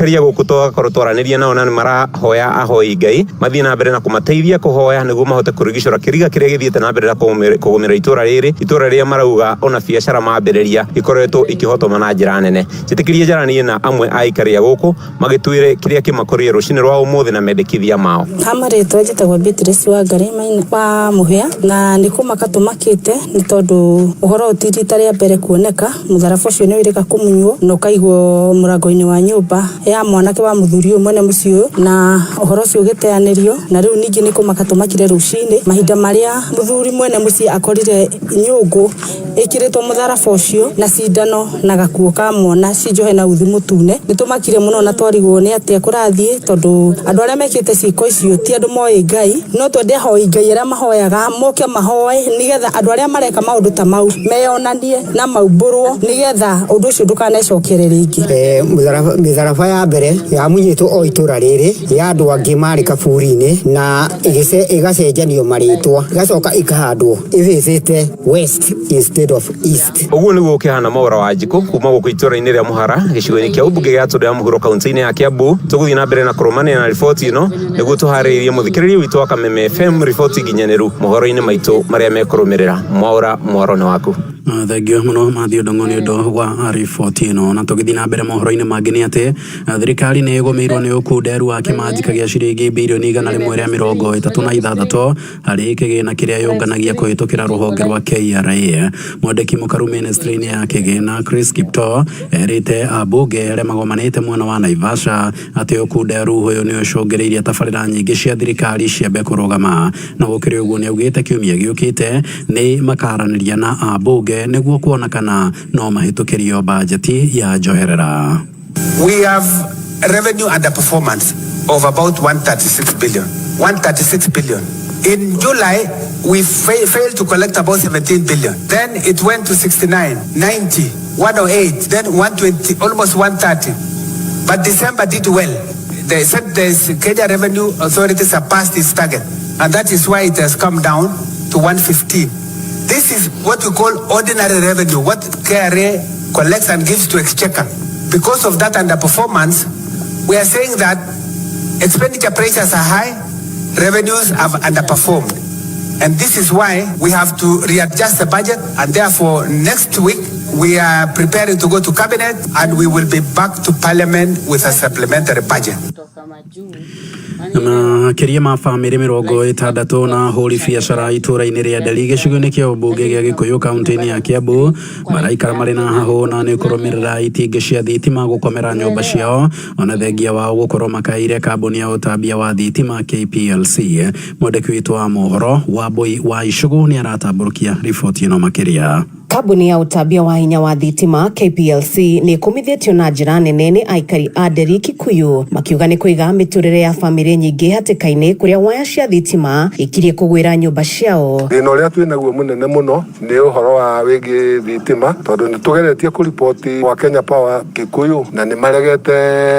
Aikaria gũkũ twakorwo twaranĩria nao na nĩ marahoya ahoi Ngai mathiĩ na mbere na kũmateithia kũhoya nĩguo mahote kũrigicũra kĩriga kĩrĩa gĩthiĩte na mbere na kũgũmĩra itũra rĩrĩ, itũra rĩrĩa marauga ona biacara mambĩrĩria ikoretwo ikĩhotoma na njĩra nene. Njĩtĩkĩrie njaranie na amwe a aikaria gũkũ magĩtwĩre kĩrĩa kĩmakorire rũcinĩ rwa ũmũthĩ na mendekithia mao. Ha marĩtwa njĩtagwo Beatrice Wangari Maina wa Mũhĩa, na nĩ kũmaka tũmakĩte nĩ tondũ ũhoro ũyũ ti rita rĩa mbere kuoneka. Mũtharaba ũcio nĩ wĩrĩga kũmunywo na ũkaigwo mũrango-inĩ wa nyũmba ya mwanake wa mũthuri ũyũ mwene mũciĩ ũyũ, na ũhoro ũcio ũgĩteanĩrio. Na rĩu ningĩ nĩ kũmaka tũmakire rũcinĩ mahinda marĩa mũthuri mwene mũciĩ akorire nyũngũ ĩkĩrĩtwo mũtharaba ũcio na cindano na gakuo ka mwana cinjohe na uthi mũtune. Nĩ tũmakire mũno na twarigwo nĩ atĩa kũrathiĩ, tondũ andũ arĩa mekĩte ciĩko icio ti andũ moĩ Ngai. No twende ahoi Ngai arĩa mahoyaga moke mahoe nĩgetha andũ arĩa mareka maũndũ ta mau meyonanie na maumbũrwo, nĩgetha ũndũ ũcio ndũkanecokere rĩngĩ. Mĩtharaba ya mbere yamunyĩtwo o itũra rĩrĩ ya andũ angĩ marĩ kaburi-inĩ na ĩgacenjanio marĩtwa, ĩgacoka ĩkahandwo ĩbĩcĩte west instead of east. Ũguo nĩguo ũkĩhana Mwaura wa Njikũ kuma gũkũ itũra-inĩ rĩa Mũhara gĩcigo-inĩ kĩa ũmbunge gĩa Tũndũ ya Mũhuro kaunti-inĩ ya Kiambu. Tũgũthiĩ na mbere na kũrũmanĩra na riboti ĩno nĩguo tũharĩrĩrie mũthikĩrĩria witũ wa Kameme FM riboti nginyanĩru mohoro-inĩ maitũ marĩa mekũrũmĩrĩra. Mwaura, mwaro nĩ waku. Thengio mũno Matthew Ndung'u nĩ ũndũ wa riboti ĩno. Na tũgĩthiĩ na mbere mohoro-inĩ mangĩ nĩ atĩ thirikari nĩ ĩgũmĩirwo nĩ ũkunderu wa kĩmanjika gĩa ciringi birioni 136 harĩ kĩgĩna kĩrĩa yũnganagia kũhĩtũkĩra rũhonge rwa KRA. Mwandĩki mũkaru ministry-inĩ ya kĩgĩna Chris Kiptoo erĩte ambunge arĩa magomanĩte mwena wa Naivasha atĩ ũkunderu ũyũ nĩ ũcũngĩrĩirie tabarĩra nyingĩ cia thirikari ciambe kũrũgama. Na gũkĩrĩ ũguo nĩ augĩte kiumia gĩũkĩte nĩ makaranĩria na ambunge nĩguo kuona kana no mahĩtũkĩrio bajeti ya njoherera. We have revenue underperformance of about 136 billion. 136 billion. In July, we failed to collect about 17 billion. Then it went to 69, 90, 108, then 120, almost 130. But December did well. They said the Kenya Revenue Authority surpassed its target, and that is why it has come down to 115. This is what we call ordinary revenue, what KRA collects and gives to Exchequer. Because of that underperformance, we are saying that expenditure pressures are high, revenues have underperformed. And this is why we have to readjust the budget, and therefore next week we are preparing to go to cabinet and we will be back to parliament with a supplementary budget. Makĩria ma bamĩrĩ 60 na ahũri biacara itũũra-inĩ rĩa Nderi gĩcigo-inĩ kĩa ũmbunge gĩa Gĩkũyũ kaunti-inĩ ya Kiambu maraikara marĩ na hahũ na nĩ kũrũmĩrĩra itingĩ cia thitima gũkomera nyũmba ciao ona thengia wao gũkorwo makaire kambuni ya ũtambia wa thitima KPLC. Mwandĩki witũ wa mohoro Wambui wa Icũgũ nĩ aratambũrũkia riboti ĩno makĩria. Kambuni ya ũtambia wa hinya wa thitima KPLC nĩ ĩkũmithĩtio na njĩra nene nĩ aikari a Nderi Kikuyu, makiuga nĩ kũiga mĩtũrĩre ya bamĩrĩ nyingĩ hatĩka-inĩ kũrĩa waya cia thitima ikirie kũgwĩra nyũmba ciao. Thĩna ũrĩa twĩ naguo mũnene mũno nĩ ũhoro wa wĩgiĩ thitima, tondũ nĩ tũgeretie kũriboti gwa Kenya Power Kikuyu na nĩ maregete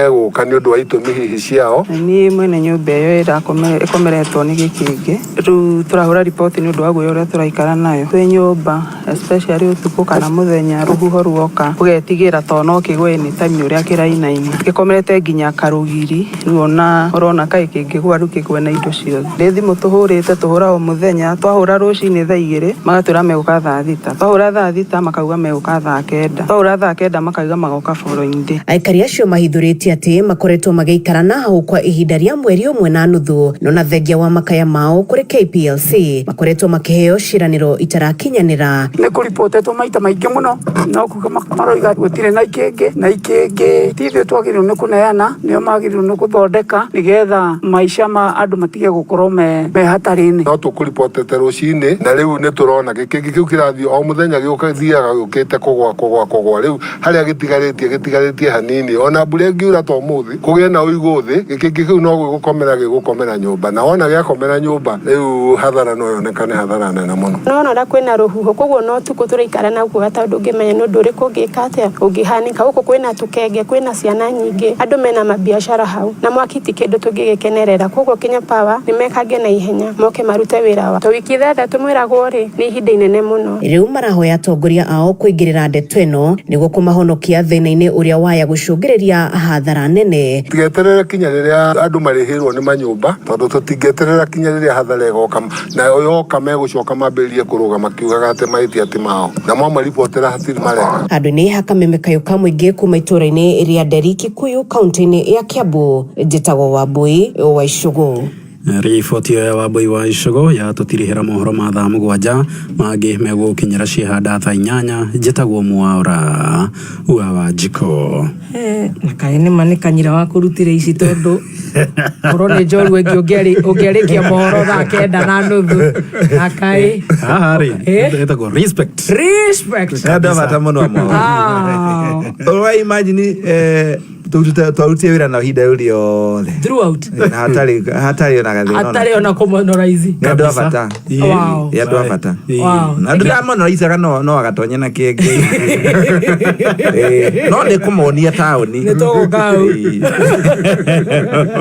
gũka nĩ ũndũ wa itũmi hihi ciao. Niĩ mwene nyũmba ĩyo ĩkomeretwo nĩ gĩkĩngĩ, rĩu tũrahũra riboti nĩ ũndũ wa guoya ũrĩa tũraikara nayo twĩ nyũmba, especially ũtukũ kana mũthenya rũhuho ruoka ũgetigĩra tondũ no kĩgwe anytime ũrĩa kĩrainaina, gĩkomerete nginya karũgiri. Rĩu ona ũrona kaĩ kĩngĩgwa rĩu kĩgwe na indo ciothe. Nĩ thimũ tũhũrĩte, tũhũra o mũthenya, twahũra rũcinĩ thaa 2 magatwĩra megũka thaa 6, twahũra thaa 6 makauga megũka thaa 9, twahũra thaa 9 makauga magoka following day. Aikari acio mahithũrĩtie atĩ makoretwo magĩikara na hau kwa ihinda rĩa mweri ũmwe na nuthu, no na thengia wa makaya mao kũrĩ KPLC makoretwo makĩheo ciĩranĩro itarakinyanĩra. Nĩ kũripotetwo maita maingĩ mũno, no kuga maroiga gũtirĩ na ikĩngĩ na ikĩngĩ, ti ithuĩ twagĩrĩirwo nĩ kũneana, nĩo magĩrĩirwo nĩ gũthondeka nĩgetha maica ma andũ matige gũkorwo me hatarĩ-inĩ. No tũkũribotete rũcinĩ na rĩu nĩ tũrona gĩkĩngĩ kĩu kĩrathiĩ o mũthenya gĩthiaga gĩũkĩte kũgwa kũgwa kũgwa, rĩu harĩa gĩtigarĩtie gĩtigarĩtie hanini, ona mbura ĩngiura ta ũmũthĩ kũgĩe na ũigũ thĩ, gĩkĩngĩ kĩu no gũkomera gĩgũkomera nyũmba, na wona gĩakomera nyũmba rĩu hathara no yonekane hathara nene mũno. Nona ũrĩa kwĩna rũhuho, koguo no ũtukũ. Tũraikara na guoya tondũ ndũngĩmenya nĩ ũndũ ũrĩkũ ũngĩka atĩa ũngĩhanĩka. Gũkũ kwĩna tũkenge, kwĩna ciana nyingĩ, andũ mena mabiacara hau, na mwaki ti kĩndũ tũngĩgĩkenerera. Koguo Kenya Power nĩ mekange na ihenya moke marute wĩra wa to wiki 6 mwĩragwo rĩ, nĩ ihinda inene mũno. Rĩu marahoya atongoria ao kũingĩrĩra ndeto ĩno nĩguo kũmahonokia thĩna-inĩ ũrĩa waya gũcũngĩrĩria hathara nene. Tũtigeterere kinya rĩrĩa andũ marĩhĩrwo nĩ manyũmba, tondũ tũtingĩeterera kinya rĩrĩa hathara ĩgoka, nayo yoka megũcoka mambĩrĩrie kũrũga makiugaga atĩ mahĩtia ti mao, na mwamaribotera hatirĩ mareka. Handũ-inĩ ha kameme kayũ ka mũingĩ kuma itũũra-inĩ rĩa Nderi, Kikuyu, kaunti-inĩ ya Kiambu, njĩtagwo Wambui wa Icũgũ. Riboti ĩyo ya Wambui wa Icũgũ yatũtirihĩra mohoro ma thaa 7, mangĩ megũkinyĩra ciĩhanda thaa 8. Njĩtagwo Mwaura wa Wanjikũ. Na kaĩ nĩ ma nĩ kanyira wa kũrutire ici, tondũ korwo nĩ njorua ĩngĩ ũngĩarĩkia mohoro thaa 9:30 na kaĩ Haha rĩ Eh? ĩtagwo respect. Respect. Nĩ andũ a bata mũno amwe. Ah. Ũrwa imagine twarutire wĩra na ihinda rĩu rĩothe throughout na hatarĩ ona gathĩna ona. Hatarĩ ona kũmonorize. Nĩ andũ a bata. Nĩ andũ a bata. Na andũ ndamonoraicaga no agatonye na kĩngĩ. No nĩ kũmonia taũni. Nĩ tũgũka hau.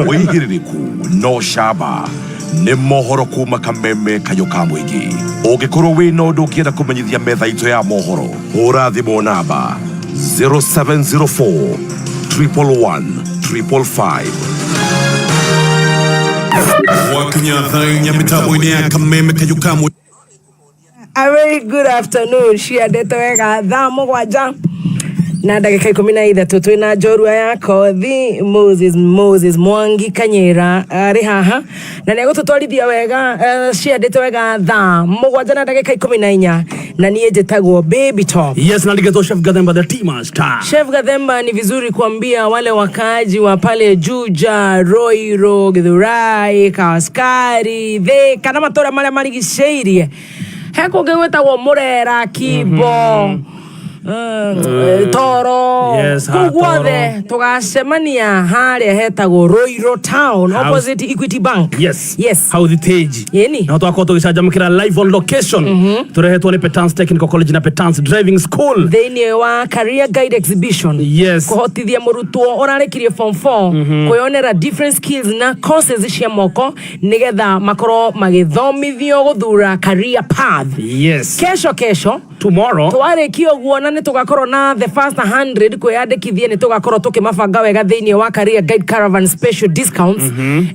Wĩigĩrĩrĩku no camba nĩ mohoro kuma kameme kayũ ka mũingĩ. Ũngĩkorwo wĩna ũndũ ũngĩenda kũmenyithia metha itũ ya mohoro, hũra thimũ namba 0704 111 555. Gwakinya thaa 4 mĩtambo-inĩ ya kameme kayũ ka mũingĩ. A very good afternoon, ciandete wega. Thaa 7:13, twĩna njorua ya kothi Moses Mwangi Kanyĩra arĩ haha na nĩ egũtũtwarithia wega. Ciandĩte wega thaa 7:14, na niĩ njĩtagwo Baby Top. Yes, na ndigetwo Chef Gathemba, the tea master. Chef Gathemba, ni vizuri kuambia wale wakaaji wa pale Juja, Roiro, Githurai, Kawaskari, Thika na matũra marĩa marigicĩirie, he kũngĩ gwĩtagwo Mũrera, Kimbo, Toro, kũu guothe tũgacemania harĩa hetagwo Roiro Town, opposite Equity Bank. Yes. Hau thitĩnji. Yeni. Na twakorwo tũgĩcanjamũkĩra live on location. Tũrehetwo nĩ Petans Technical College na Petans Driving School. Thĩinĩ wa Career Guide Exhibition. Kũhotithia mũrutwo ũrarĩkirie form 4 kwĩyonera different skills na courses cia moko, nĩgetha makorwo magĩthomithio gũthura career path. Kesho kesho. Tomorrow. Twarĩkia ũguo na nĩ tũgakorwo na the first 100 kwĩyandĩkithia, nĩ tũgakorwo tũkĩmabanga wega thĩinĩ wa Career Guide Caravan special discounts.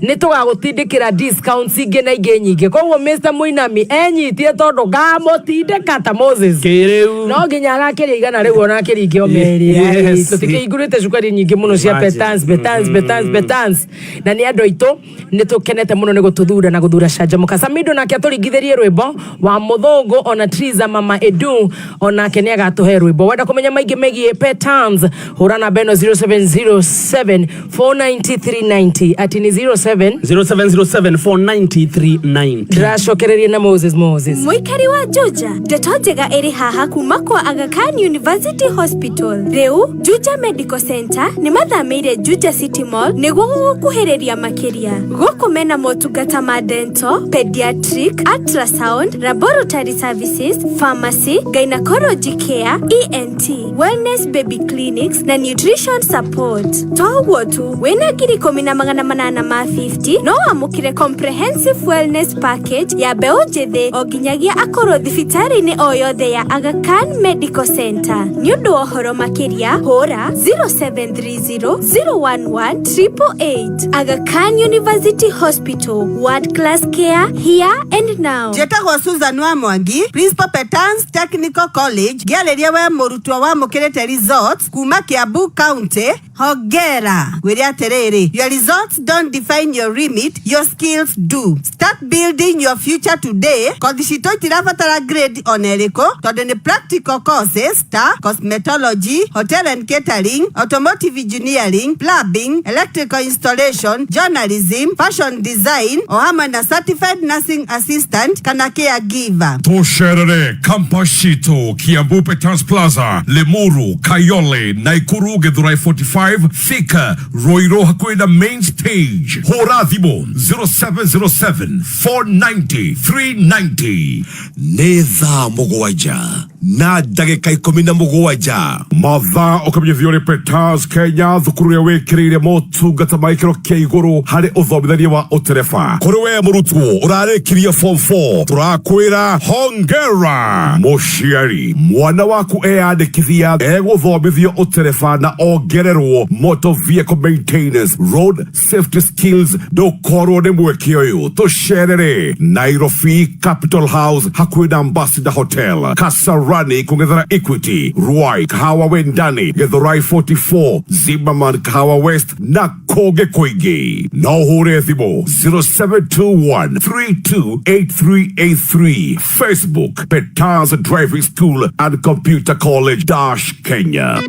Nĩ tũgagũtindĩkĩra discounts ingĩ na ingĩ nyingĩ. Koguo Mr Mũinami enyitie, tondũ ngamũtindĩka ta Moses. Kĩrĩu. No nginya agakĩria 100 rĩu, ona akĩringia o merĩ. Tũtikĩhingũrĩte cukari nyingĩ mũno cia Imagine. Petans, Petans, Petans, Petans, na nĩ andũ aitũ, nĩ tũkenete mũno nĩ gũtũthura na gũthura Canjamũka. Samido nake atũringithĩrie rwĩmbo wa mũthũngũ, ona Triza Mama Edu onake nĩ agatũhe rwĩmbo. Wenda kũmenya maingĩ megiĩ Petans, hũra namba ĩno 0707 490 390, ati nĩ 07 0707 490 390. Ndĩracokereria na Moses. Mũikari wa Juja, ndeto njega ĩrĩ haha kuma kwa Aga Khan University Hospital. Rĩu Juja Medical Center nĩ mathamĩire Juja City Mall nĩguo gũgũkuhĩrĩria makĩria. Gũkũ mena motungata ma dental, pediatric, ultrasound, laboratory services, pharmacy, gynecology care, ENT, wellness, baby clinics na nutrition support. To ũguo tu, wĩna 10,850 no wamũkĩre comprehensive wellness package ya mbeũ njĩthĩ o nginyagia akorwo thibitarĩ-inĩ o yothe ya Aga Khan Medical Center. Nĩ ũndũ wa ũhoro makĩria, hũra 0730 011 888. Aga Khan University Hospital, world class care here and now. Njĩtagwo Susan wa Mwangi, principal, Petans Technical College. Ngĩarĩria we mũrutwo wamũkĩrĩte results kuma Kiambu County, hongera. Ngwĩre atĩrĩrĩ, your results don't define your limit, your skills do. Start building your future today. Kothi citũ itirabatara grade ona ĩrĩkũ, tondũ nĩ practical courses ta cosmetology, hotel and catering, automotive engineering, plumbing, electrical installation, journalism, fashion design, o hamwe na certified nursing assistant kana caregiver. Tũcerere campus citũ Kiambu, Petans Plaza, Limuru, Kayole, Naikuru, Githurai 45, Thika, Ruiru hakuhĩ na main stage. Hũra thimũ 0707 490 390. Nĩ thaa 7. na ndagĩka 17. Mathaa ũkamenyithio nĩ Peters Kenya, thukuru ĩrĩa wĩkĩrĩire motungata ma gĩkĩro kĩa igũrũ harĩ ũthomithania wa ũtereba. Kũrĩ we mũrutwo ũrarĩkirie form 4, tũrakwĩra hongera. Mũciari, mwana waku eyandĩkithia egũthomithio ũtereba na ongererwo motor vehicle maintenance, road safety skills. Ndũkorwo nĩ mweke ũyũ. Tũcerere Nairobi Capital House hakuhĩ na Ambassador Hotel, Kasarani kũng'ethera Equity, Ruai Kahawa Wendani, Githurai 44, Zimmerman Kahawa West na kũngĩ kũingĩ. No ũhũre thimũ 0721 328383. Facebook Peters Driving School and Computer College dash Kenya.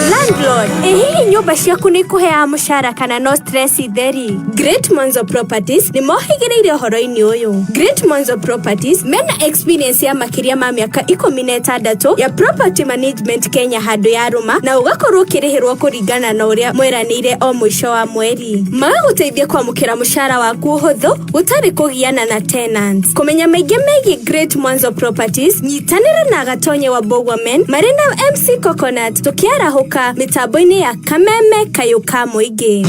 Landlord, ĩ hihi nyũmba ciaku nĩ ikũheaga mũcara kana no stress itheri? Great Monzo Properties nĩ mohĩgĩrĩire ũhoro-inĩ ũyũ. Great Monzo Properties mena experience ya makĩria ma mĩaka 16 ya property management Kenya handũ ya rũma, na ũgakorwo ũkĩrĩhĩrwo kũringana na ũrĩa mweranĩire o mũico wa mweri. Magagũteithia kwamũkĩra mũcara waku ũhũthũ gũtarĩ kũgiana na tenants. Kũmenya maingĩ megiĩ Great Monzo Properties, nyitanĩra na Gatonye wa Bogwamen marĩ na MC Coconut tũkĩarahũka mĩtambo-inĩ ya Kameme Kayũ ka Mũingĩ.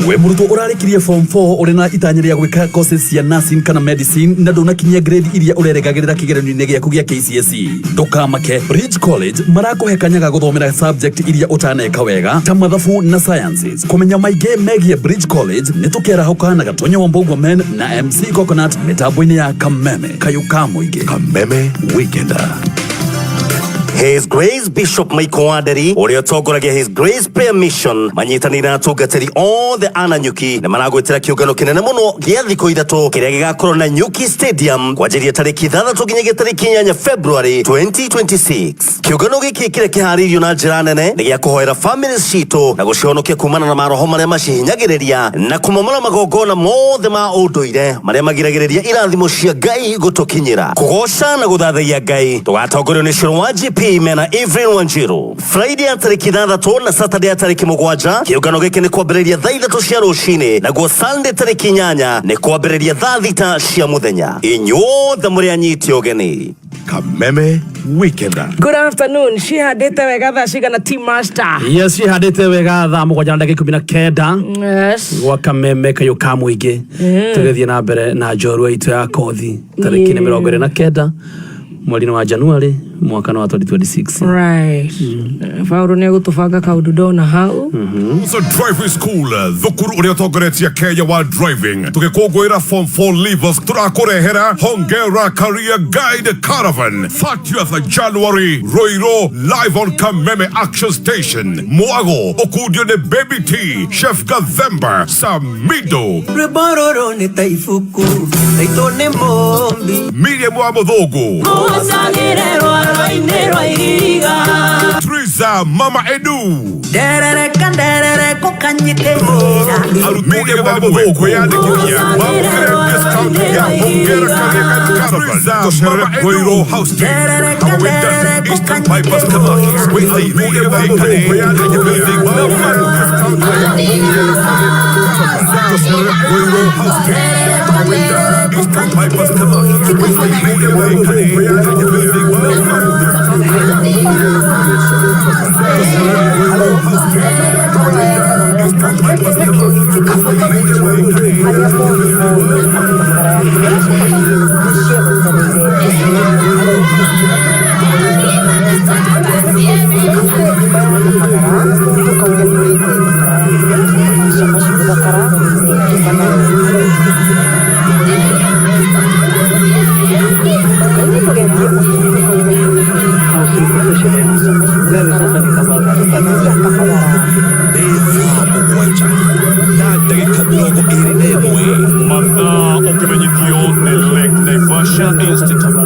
We mũrutwo ũrarĩkirie form 4 ũrĩ na itanya rĩa gwĩka courses cia nursing kana medicine na ndũnakinyia grade iria ũrerĩgagĩrĩra kĩgeranio-inĩ gĩaku gĩa KCSE, ndũkamake. Bridge College marakũhe kanya ga gũthomera subject iria ũtaneka wega ta mathabu na sciences. Kũmenya maingĩ megiĩ Bridge College, nĩ tũkĩarahũka na Gatonye wa Mbogwamen na MC Coconut mĩtambo-inĩ ya Kameme Kayũ ka Mũingĩ. Kameme Weekender. His Grace Bishop Michael Wanderi ũrĩa ũtongoragia His Grace Prayer Mission manyitanĩire na atungatĩri othe a Nanyuki nĩ maragwĩtĩra kĩũngano kĩnene mũno gĩa thikũ 3 kĩrĩa gĩgakorwo na Nyuki Stadium kwanjĩrĩria tarĩki 6 nginyagia tarĩki 8 February 2026. Kĩũngano gĩkĩ kĩrĩa kĩharĩirio na njĩra nene nĩ gĩa kũhoera families citũ na gũcihonokia kumana na maroho marĩa macihinyagĩrĩria na kũmomora magongona mothe ma ũndũire marĩa magiragĩrĩria irathimo cia Ngai gũtũkinyĩra. Kũgoca na gũthathaiya Ngai tũgatongorio nĩ Cũrũ wa GP mena Evelyn Wanjiru. Friday ya tarĩki 6 na Saturday ya tarĩki 7, kĩũngano gĩkĩ nĩ kwambĩrĩria thaa 3 cia rũcinĩ, naguo Sunday tarĩki 8 nĩ kwambĩrĩria thaa 6 cia mũthenya. Inyuothe mũrĩ anyiti ũgeni. Kameme Weekender. Good afternoon. Cihandĩte wega thaa cigana, team master? Yes, cihandĩte wega thaa 7 na ndagĩka 19. Gwa Kameme Kayũ ka Mũingĩ. Tũgĩthiĩ na mbere na njorua itũ ya kothi, tarĩki nĩ 29 mweri-inĩ wa January mwaka wa 2026. Right. Paulo nĩ egũtũbanga kaũndũ ndona hau. So Driving School, thukuru ũrĩa ũtongoretie Kenya wa driving, tũgĩkũngũĩra form 4 leavers, tũrakũrehera Hongera Career Guide Caravan, 30th January, Ruiru, live on Kameme Action Station. Mwago ũkundio nĩ Baby T, Chef Gathemba, Samido, Rwĩmbo rũrũ nĩ ta ibuku taitũ nĩ mũmbi. Miriam wa Mũthũngũ, Mũcagĩre rwaro-inĩ rwa ihiga. Triza Mama Edu, Nderereka nderereko kanyite wĩra. Miriam wa Mũthũngũ kwĩyandĩkithia mamũkĩre discount ya Hongera Career Guide Caravan. Mama Edu House Team, Hawawenda, Eastern Bypass, Kamaki. Wĩthi Miriam wa Mũthũngũ kwĩyandĩkithia mamũkĩre discount ya Hongera Career Guide Caravan. Ruiru House Team, Hawawenda, Eastern Bypass, Kamaki. Wĩthi Miriam wa Mũthũngũ kwĩyandĩkithia mamũkĩre discount ya Hongera Career Guide Caravan. Ruiru House Team, Hawawenda, Eastern Bypass, Kamaki. Thaa 7 na ndagĩka 21. Mathaa ũkĩmenyithio nĩ Lake Naivasha Institute.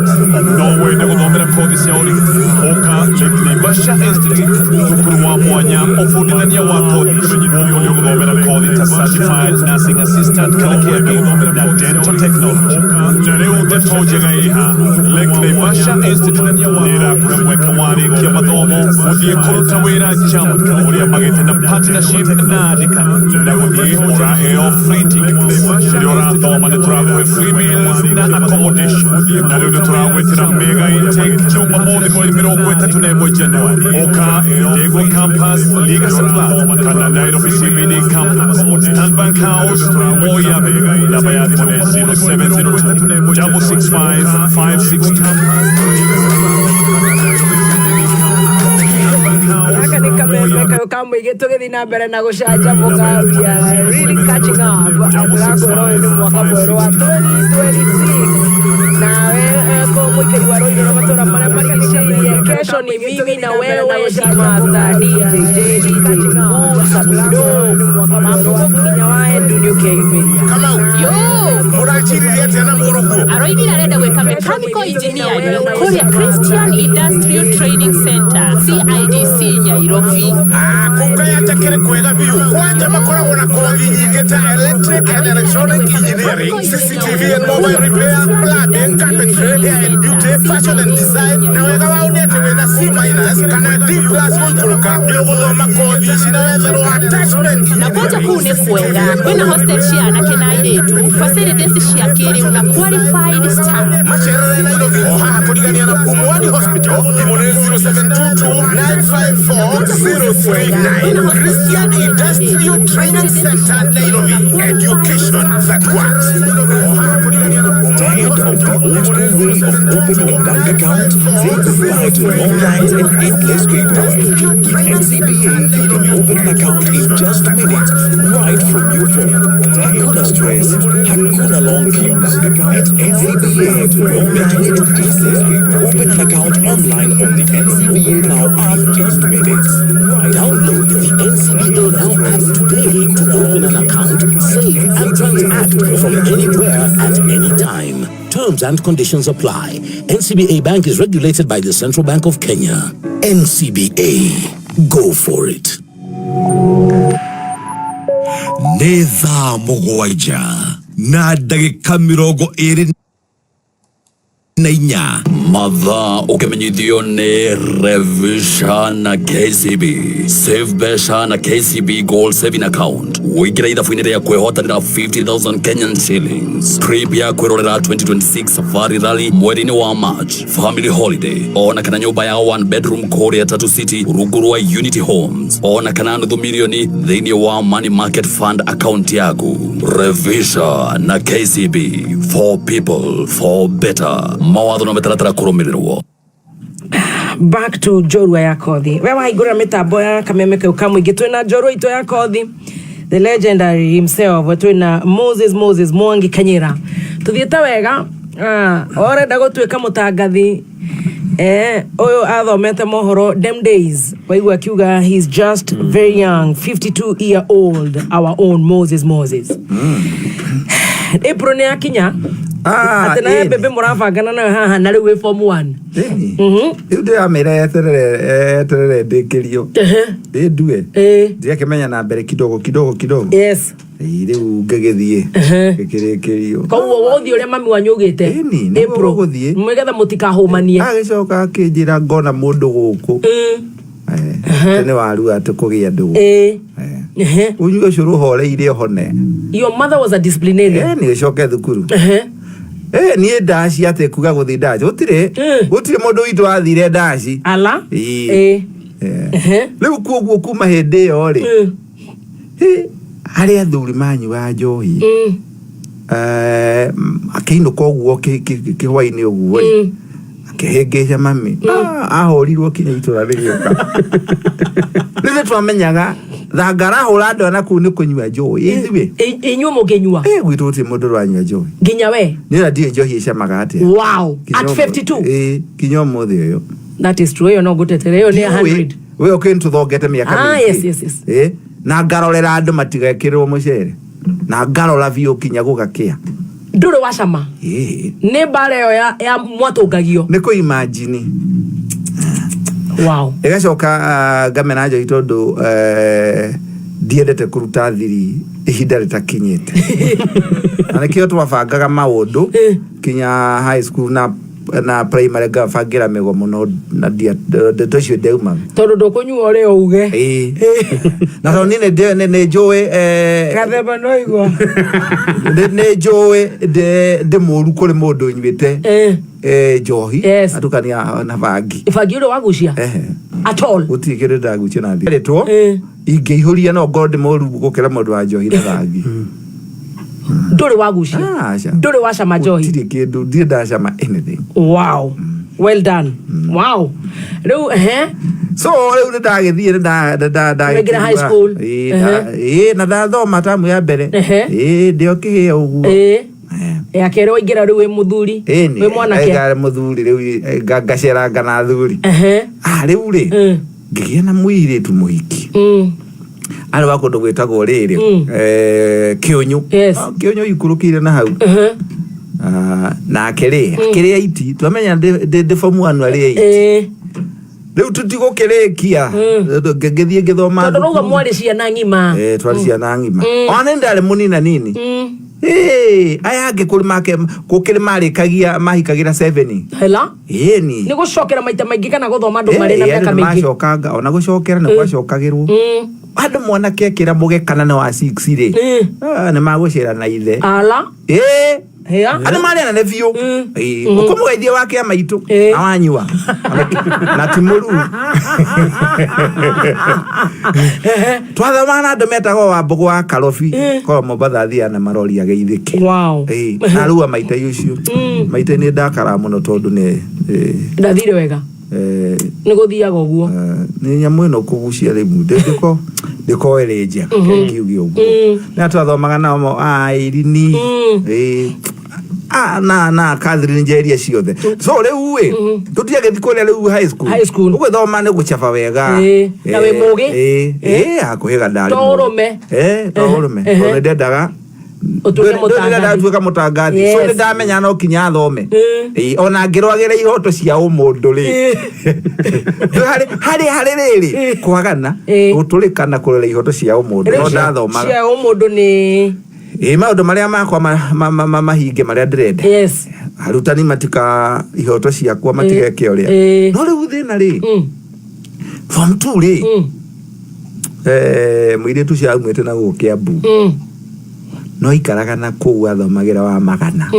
No wende gũthomera kothi cia ũrigitani, ũka Lake Naivasha Institute, thukuru wa mwanya, ũbundithania wa kothi ici. Gũkũ nĩ ũgũthomera kothi ta ta certified nursing assistant kana caregiver na dental technology. Na rĩu ndeto njega ĩha, Lake Naivasha Institute nĩ ĩrakũhe mweke wa rĩkia mathomo gũthiĩ kũruta wĩra Germany kũrĩa magĩte na partnership na andĩkani, na gũthiĩ ũraheo free tickets. Rĩrĩa ũrathoma nĩ tũrakũhe free meals na accommodation. Na rĩu nĩ tũragwĩtĩra mega intake Jumamothi mweri 31 Januari. Ũka Ndegwa campus, Legacy Plaza kana Nairobi CBD campus, Stanbank House, Moi Avenue. Namba ya thimũ nĩ 0702 665 562. Gaka nĩ kameme kayũ ka mũingĩ tũgĩthiĩ na mbere na gũcanjamũka. We are really catching up. Tũrakwĩra ũyũ nĩ mwaka mwerũ wa 2026, nawe ko mũikari wa Ruiru na matũra marĩa marigicĩirie, kesho ni mimi na wewe, Master DJ JD Samido Mambo kinya wa Edu nĩ ũkeyumĩria. Yo! Mũraciririe atĩa na mũrũguo? Aroigire arenda gwĩka mechanical engineering kũrĩa Christian Industrial Training Center, CIDC, Nyairobi. Kũu kaya kwega biũ. Kwanja makoragwo na kothi nyingĩ ta electric and electronic engineering, CCTV and mobile repair, plumbing, carpentry, hair and beauty, fashion and design. Na wega wao nĩ atĩ wĩna C minus kana D plus gũikũrũka nĩ ũgũthoma kothi ici na wetherwo attachment. Na kwanja kũu nĩ kwega, kwĩna hostel cia anake na airĩtu, facilities cia kĩrĩu na qualified staff. Macerere Nairobi o haha kũrigania na Pumwani Hospital. Thimũ nĩ 0722 954 039. Christian Industrial Training Center, Nairobi. Education that works. Tired of the old school way of opening a bank account? Say goodbye to long lines and endless paperwork. With NCBA, you can open an account in just minutes, right from your phone. Hakuna stress, hakuna long queues. At NCBA, we're making it easier. Open an account online on the NCBA Now app in minutes. Download the NCBA Now app today to open an account, save, and transact from anywhere at any time. Terms and conditions apply. NCBA Bank is regulated by the Central Bank of Kenya. NCBA. Go for it. Nĩ 7:24. Mathaa ũkĩmenyithio nĩ Revisha na KCB. Save mbeca na KCB Gold Saving Account, ũingĩre ithabu-inĩ rĩa kwĩhotanĩra 50,000 Kenyan shillings, trip ya kwĩrorera 2026 Safari Rally mweri-inĩ wa March, family holiday, ona kana nyũmba ya one bedroom kũrĩa Tatu City rungu rwa Unity Homes, ona kana nuthu milioni thĩinĩ wa Money Market Fund account yaku. Revisha na KCB, for people, for better. Mawatho na mĩtaratara kũrũmĩrĩrwo. Back to njorua ya kothi. We wahingũra mĩtambo ya kameme kau ka mũingĩ, twĩna njorua itũ ya kothi, the legendary himself, twĩna Moses Mwangi Kanyira. Tũthiĩte wega. Ũrenda gũtuĩka mũtangathi, ũyũ athomete mohoro them days, waigua akiuga he's just very young, 52 year old, our own Moses. April nĩ yakinya. Ah, atĩ nawe ĩni. Mbembe mũrabangana nayo haha na rĩu wĩ form 1. Rĩu ndĩramĩra eterere ndĩkĩrio ndĩndue ndigakĩmenya na mbere kidogo kidogo kidogo. Ĩĩ, rĩu ngĩgĩthiĩ ngĩkĩrĩkĩrio. Koguo gũthiĩ ũrĩa mami wanyu augĩte April gũthiĩ. Nĩgetha mũtikahũmanie. Agĩcoka akĩnjĩra ngona mũndũ gũkũ atĩ nĩ warua tũkũgĩa ndũgũ, ũnyue ũcũrũ ũhoreire ũhone. Your mother was a disciplinarian. Nĩ ũcoke thukuru. Niĩ ndaci atĩ kuga gũthiĩ ndaci gũtirĩ mũndũ witũ athire ndaci. Ala. Ĩĩ. Rĩu kuoguo kuma hĩndĩ ĩyo rĩ, harĩ athuri manyuaga njohi, akĩinũka ũguo kĩhwainĩ ũguo rĩ, akĩhĩngĩca mami. Ahũrirwo kinya itũra rĩgĩũka. Rĩu nĩ twamenyaga thanga arahũra andũ ana kũu nĩ kũnyua njohi ithuĩ. Inyuĩ mũkĩnyua? Gwitũ gũtirĩ mũndũ ũranyua njohi. Nginya we? Niĩ ona ndiũĩ njohi ĩcamaga atĩa. Wow. Nginya At 52? Ĩĩ, nginya ũmũthĩ ũyũ. That is true. Ĩyo no ngũtetere, ĩyo nĩ 100. We ũkĩ nĩtũthongete mĩaka mĩingĩ. Yes. Ĩĩ, na ngarorera andũ matigekĩrwo mũcere na ngarora biũ kinya gũgakĩa. Ndũrĩ wacama? Ĩĩ. Nĩ mbara ĩyo ya mwatũngagio. Nĩ kũ imagine. Wow. Ĩgacoka ngamena njohi tondũ Ndiendete kũruta thiri ihinda rĩtakinyĩte, na nĩkĩo twabangaga maũndũ kinya high school na primary, ngabangĩra mĩgomo, no na ndeto icio ndeumaga. Tondũ ndũkũnyua ũrĩa uge. Ĩĩ, na tondũ niĩ nĩ njũĩ gathemba no igua. Nĩ njũĩ ndĩ mũru kũrĩ mũndũ ũnyuĩte njohi atukania na bangi. Bangi ũrĩ wagucia? Ehe. At all? Gũtirĩ kĩndũ ndagucia na thiri rĩtwo ingĩihũria, no ngorwo ndĩ mũru gũkĩra mũndũ wa njohi na bangi. Ndũrĩ wagucia? Aca. Ndũrĩ wacama njohi? Gũtirĩ kĩndũ, ndirĩ ndacama anything. Wow, well done. Wow. Rĩu ehe. So rĩu nĩ ndagĩthiĩ nĩ Waingĩra high school. Ĩĩ, na ndathoma tamu ya mbere. Ĩĩ, ndĩ o kĩhĩya ũguo. Ĩĩ, ya kerĩ waingĩra rĩu wĩ mũthuri? Ĩni. Wĩ mwanake? Ngarĩ mũthuri rĩu, ngaceranga na thuri. Ah, rĩu rĩ, ngĩgĩa na mũirĩtu mũhiki arĩ wa kũndũ gwĩtagwo rĩrĩ Kĩũnyũ. Ah, Kĩũnyũ ikũrũkĩire na hau. Ah, nake rĩ akĩrĩ 8, twamenya ndĩ form 1, arĩ 8. Rĩu tũtigũkĩrĩkia, ngĩthiĩ ngĩthoma Tondũ rauga thukuru. mwarĩ ciana ng'ima. Eh, twarĩ ciana ng'ima. Ona nĩ ndarĩ mũnina nini. Ĩĩ, aya angĩ kũrĩ make gũkĩrĩ marĩkagia mahikagĩra 7. Hela. Ĩni. Nĩ gũcokera maita maingĩ kana gũthoma andũ marĩ na mĩaka mĩingĩ? Macokanga ona gũcokera nĩ gwacokagĩrwo andũ mwanake akĩra mũge kana nĩ wa 6 rĩ, ah, nĩ magũcera na ithe. Ala. Ĩĩ. Hĩa. Andũ marĩ anene biũ. Ĩĩ, ũkũmũgeithia wa kĩama itũ na wanyua na ti mũruu. Twathomaga na andũ metagwo Wambũgũ wa Karobi korwo Mombatha athiaga na marori ageithĩke. Ĩĩ, na rua maita ũcio maita nĩ ndakaraga mũno tondũ nĩ Ndathire wega. Nĩ gũthiaga ũguo. Nĩ nyamũ ĩno kũgucia rĩu ndĩko ndĩko ĩrĩ njega. Ngiuge ũguo nĩ twathomaga nao airini. Ĩĩ. Ah, na Catherine Njeria ciothe. So rĩu ĩ tũtiagĩthi kũrĩa rĩu high school. High school. Ũgĩthoma nĩ gũcaba wega. Ĩĩ, na wĩ mũũgĩ. Ĩĩ, ĩĩ, hakuhĩ ga ndarĩ To mũũgĩ. ũrũme. Eh, to ũrũme. Tondũ nĩ ndendaga Ũtuĩke mũtangathi. Ndatuĩka mũtangathi. So Yes. nĩ ndamenya no kinya thome. Ĩĩ, ona ngĩrwagĩra ihoto cia ũmũndũ rĩ, harĩ rĩrĩ kwagana gũtũrĩka na kũrora ihoto cia ũmũndũ no ndathomaga. Cia ũmũndũ nĩ? Ĩĩ, maũndũ marĩa makwa mahinge marĩa ndĩrenda. Yes. Arutani matika ihoto ciakwa matigeke ũrĩa. No rĩu thĩna rĩ, form 2 rĩ, mũirĩtu ũcio aumĩte na gũkũ Kĩambu, no aikaraga na kũu athomagĩra wa magana.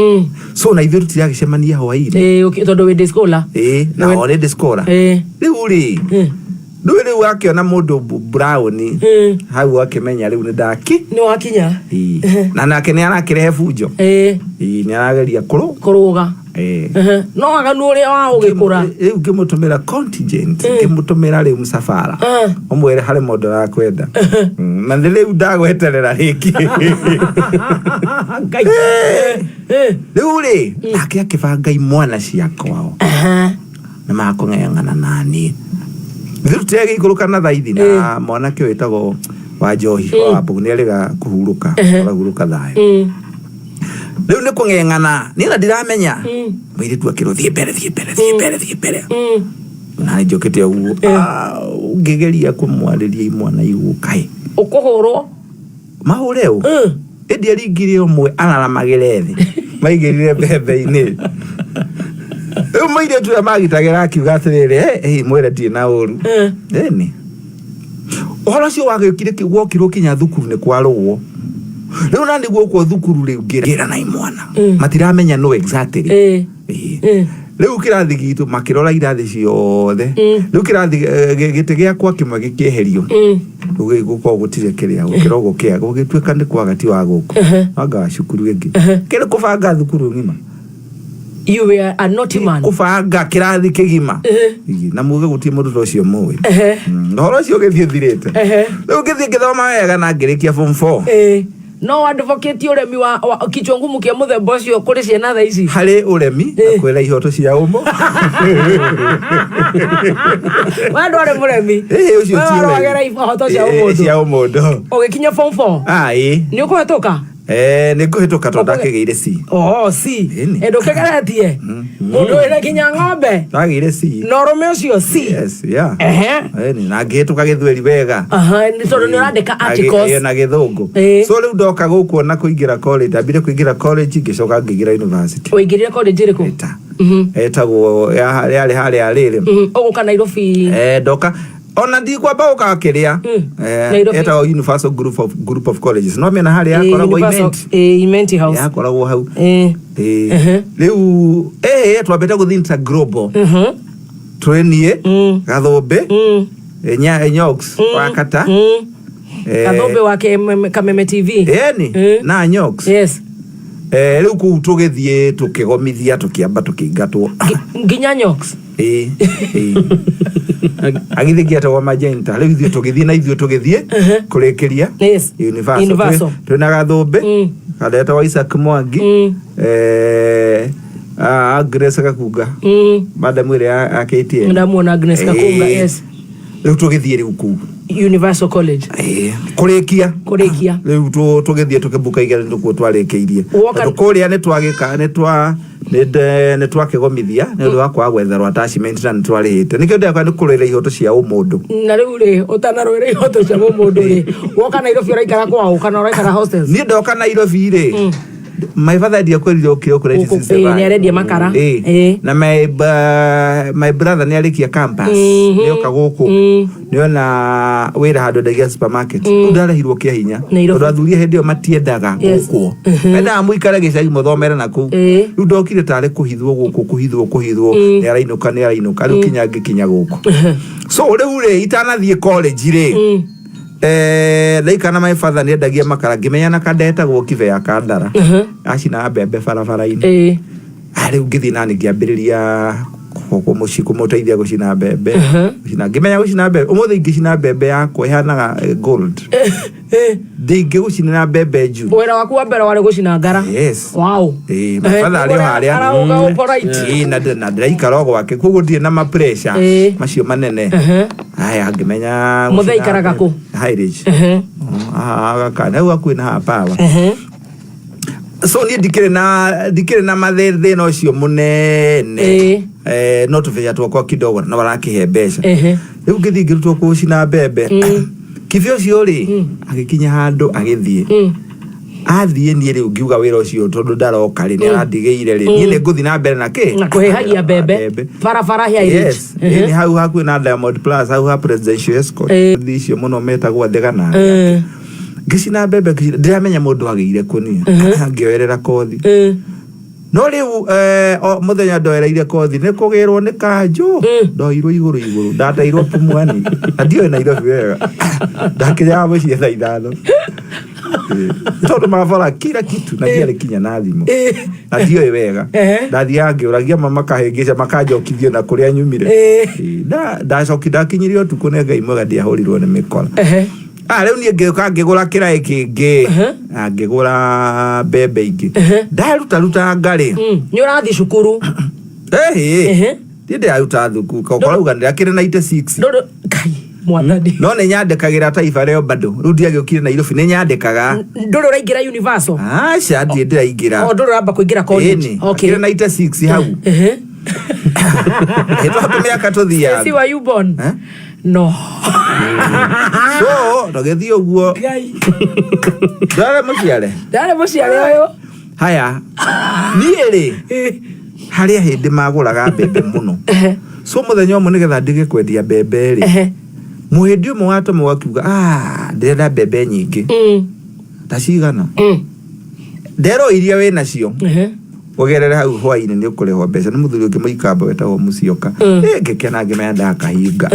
So na ithuĩ tũtiragĩcemania hwainĩ. Ĩĩ, tondũ wĩ day scholar. Ĩĩ, na already scholar. Rĩu rĩ, ndũĩ rĩu akĩona mũndũ brown hau akĩmenya rĩu nĩ ndaki. Nĩ wakinya. Ĩĩ. Na nake nĩ arakĩrehe bunjo. Ĩĩ. Ĩĩ, nĩ arageria kũrũ kũrũga. Ĩĩ. No waganu ũrĩa wa ũgĩkũra. Rĩu ngĩmũtũmĩra contingent, ngĩmũtũmĩra rĩu msafara ũmwĩre harĩ mũndũ arakwenda. Na nĩ rĩu ndagweterera rĩngĩ. Rĩu rĩ, nake akĩbanga imwana cia kwao nĩ makũng'eng'ana nani ithuĩ tũtiragĩikũrũka na thaithi na mwanake ũyũ wĩtagwo wa njohi wa Wambũgũ nĩ arĩga kũhurũka, arahurũka thayũ. Rĩu nĩ kũng'eng'ana niĩ na ndiramenya mũirĩtu akĩrwo thiĩ mbere, thiĩ mbere, thiĩ mbere, thiĩ mbere, na nĩ njũkĩte ũguo. Ah, ngĩgeria kũmwarĩria imwana igũkaĩ. Ũkũhũrwo. Mahũre ũ ĩndĩ aringire ũmwe araramagĩre thĩ maigĩrire mbembe-inĩ. Rĩu mũirĩtu ũrĩa magitagĩra akiuga atĩrĩrĩ, "Eh, eh, mwĩre ndirĩ na ũru." Ĩni ũhoro ũcio wagĩũkire wokirwo kinya thukuru nĩ kwarũgwo. Rĩu na nĩguo gũkwo thukuru rĩu ngĩra na imwana matiramenya no exactly. Ĩĩ. Rĩu kĩrathi gitũ makĩrora irathi ciothe, rĩu kĩrathi gĩtĩ gĩakwa kĩmwe gĩkĩeherio. Rĩu gũkorwo gũtirĩ kĩrĩa gũkĩrwo gũkĩa gũgĩtuĩka nĩ kwaga ti wa gũkũ banga wa cukuru ĩngĩ kĩrĩ kũbanga thukuru ng'ima. You were a naughty man. Kũbanga kĩrathi kĩgima. Ĩĩ, na muge gũtirĩ mũndũ ta ũcio mũĩ. Na ũhoro ũcio ũgĩthiĩ ũthirĩte. Rĩu ngĩthiĩ ngĩthoma wega na ngĩrĩkia form 4. Ĩĩ. No advocate ũremi wa kichwa ngumu kĩa mũthemba ũcio kũrĩ ciana thaa ici? Harĩ ũremi na kwĩra ihoto cia ũmũ. We ndwarĩ mũremi? Ĩĩ, ũcio We ti ũremi. warũagĩra ihoto cia Ĩĩ, ũmũndũ. Cia ũmũndũ. Ũgĩkinya form 4? Ah, ĩĩ. Nĩ ũkũhetũka? Eh, nĩ ngũhĩtũka tondũ ndakĩgĩire C. Oh, C. Ndũkĩgeretie mũndũ wĩna kinya ng'ombe Ndagĩire C. na ũrũme ũcio C. Yes, yeah. Ehe. Ĩni, na ngĩhĩtũka gĩthweri wega. Aha, nĩ tondũ nĩ ũrandĩka articles. Na gĩthũngũ. Ĩĩ. So rĩu ndoka gũkũ ona kũingĩra college, ndambire kũingĩra college ngĩcoka ngĩingĩra university. Ũingĩrire college ĩrĩkũ? Etagwo yarĩ harĩa rĩrĩ. Ũgũka Nairobi. Eh, ndoka ona ndikwamba gũka kĩrĩa. Eh, Nairobi. etagwo Universal Group of Colleges. No mĩena harĩa yakoragwo Universal- Imenti. Imenti House. Yakoragwo hau. Ĩĩ. Rĩu twambĩte gũthiĩ Interglobal. Twĩ niĩ Gathũmbĩ Nyox wa Kata. Eh, Gathũmbĩ wa Kameme TV. Ĩni na Nyox. Yes. Eh, rĩu kũu tũgĩthiĩ tũkĩgomithia tũkĩamba tũkĩingatwo. Nginya Nyox. Ĩĩ, ĩĩ. Agĩthiĩ ngĩetagwo Magenta. Rĩu ithuĩ tũgĩthiĩ na ithuĩ tũgĩthiĩ kũrĩkĩria Universal. Universal. Twĩna Gathũmbĩ kadetagwo Isaac Mwangi eh, Agnes Gakunga madam ĩrĩa ya KTN. Ndamuona Agnes Gakunga, Ĩĩ. yes. Rĩu tũgĩthiĩ rĩu kũu Universal College. Ĩĩ. Kũrĩkia kũrĩkia rĩu tũgĩthiĩ tũkĩbuka igeranio tũkuo twarĩkĩirie. Woka- Tondũ kũrĩa nĩ twagĩka nĩ twa nĩ twakĩgomithia nĩ ũndũ wa kwaga gwetherwo attachment na nĩ twarĩhĩte. Nĩkĩo ndĩrakora nĩ kũrũĩra ihoto cia ũmũndũ. Na rĩu rĩ ũtanarũĩra ihoto cia mũndũ rĩ woka Nairobi ũraikara kwaũ kana ũraikara hostels? Niĩ ndoka Nairobi rĩ my father ndiakwĩrire ũkĩra ũkũ Ĩĩ, nĩ arendia makara. 1965. Na my brother nĩ arĩkia campus nĩoka gũkũ nĩona wĩra handũ endagia supermarket. Rĩu ndarehirwo kĩa hinya Nairobi. tondũ athuri a hĩndĩ ĩyo matiendaga Yes. gũkwo mendaga mũikare gĩcagi mũthomere na kũu. Rĩu ndokire tarĩ kũhithwo gũkũ kũhithwo kũhithwo nĩ arainũka nĩ arainũka rĩu kinya ngĩkinya gũkũ. So rĩu rĩ itanathiĩ college rĩ eh, ndaikara na my father nĩ endagia makara ngĩmenya na kandetagwo kibe ya kandara acinaga mbembe barabara-inĩ. Ah, rĩu ngĩthiĩ nani ngĩambĩrĩria kũmũteithia gũcina mbembe. Gũcina ngĩmenya gũcina mbembe ũmũthĩ ingĩcina mbembe yakwa ĩhanaga gold. Ndingĩgũcinĩra mbembe njuru. Wĩra waku wa mbere warĩ gũcina ngara. Yes. Wow. Ĩĩ, my father arĩ o harĩa. Arauga ũpolite. Ĩĩ, na ndĩraikara o gwake koguo ndirĩ na ma pressure macio manene. Aya ngĩmenya Mũthee gũcina aikaraga mbembe. kũ? High Ridge. Haha gaka hau hakuhĩ na haha power. So niĩ ndikĩrĩ na mathĩna ũcio mũnene. Eh, no tũbeca twakwa kidogo no barakĩhe mbeca. Rĩu ngĩthiĩ ngĩrutwo kũcina mbembe. Kibe ũcio rĩ agĩkinya handũ agĩthiĩ. Athiĩ niĩ rĩu ngiuga wĩra ũcio tondũ ndaroka rĩ nĩ arandigĩire rĩ niĩ nĩ ngũthiĩ na mbere na kĩ Na kũhĩhagia mbembe barabara ya Ridge. Yes, nĩ hau hakuhĩ na Diamond Plus hau ha Presidential Escort. Thi icio mũno metagwo Thigana. Ngĩcina mbembe ngĩcina ndiramenya mũndũ agĩire kũ niĩ. Ngĩoerera kothi. No rĩu mũthenya ndoereire kothi nĩ kũgĩrwo nĩ kanjũ ndoirwo igũrũ igũrũ ndateirwo Pumwani na ndiũĩ Nairobi wega ndakinyaga mũciĩ thaa 5. Tondũ mabara kila kitu na ndiarĩ kinya na thimũ na ndiũĩ wega ndathiaga ngĩũragia ma makahĩngĩca makanjokithio na kũrĩa nyumire. Ndacoki ndakinyirie ũtukũ nĩ Ngai mwega ndiahũrirwo nĩ mĩkora. Ah, rĩu niĩ ngĩũka ngĩgũra kĩraĩ kĩngĩ na ngĩgũra mbembe ingĩ ndarutaruta ngarĩ. Nĩ ũrathiĩ cukuru? Ĩhĩ niĩ ndĩraruta thukuru korauga ndĩrakĩrĩ 96. Mwathani. No nĩ nyandĩkagĩra Taifa Leo bado rĩu ndiagĩũkire Nairobi nĩ nyandĩkaga. Ndũrĩ ũraingĩra Universal? Aca ndirĩ ndĩraingĩra. O ndũrĩ ũramba kũingĩra college? Ĩni, akĩrĩ 96 hau. Ĩtwa tũmĩaka tũthiaga. Stacy, were you born? No. So tũgĩthiĩ ũguo ndarĩ mũciare. Ndarĩ mũciare ũyũ. Haya niĩ rĩ harĩa hĩndĩ magũraga mbembe mũno. So mũthenya ũmwe nĩgetha ndige kwendia mbembe rĩ mũhĩndĩ ũmwe watũmwo akiuga ah ndĩrenda mbembe nyingĩ ta cigana nderwo iria wĩ nacio ũgerere hau hwainĩ nĩ ũkũrĩhwo mbeca nĩ mũthuri ũngĩ mũikamba wetagwo Mũcioka. Ngĩkena ngĩmenya ndakahinga.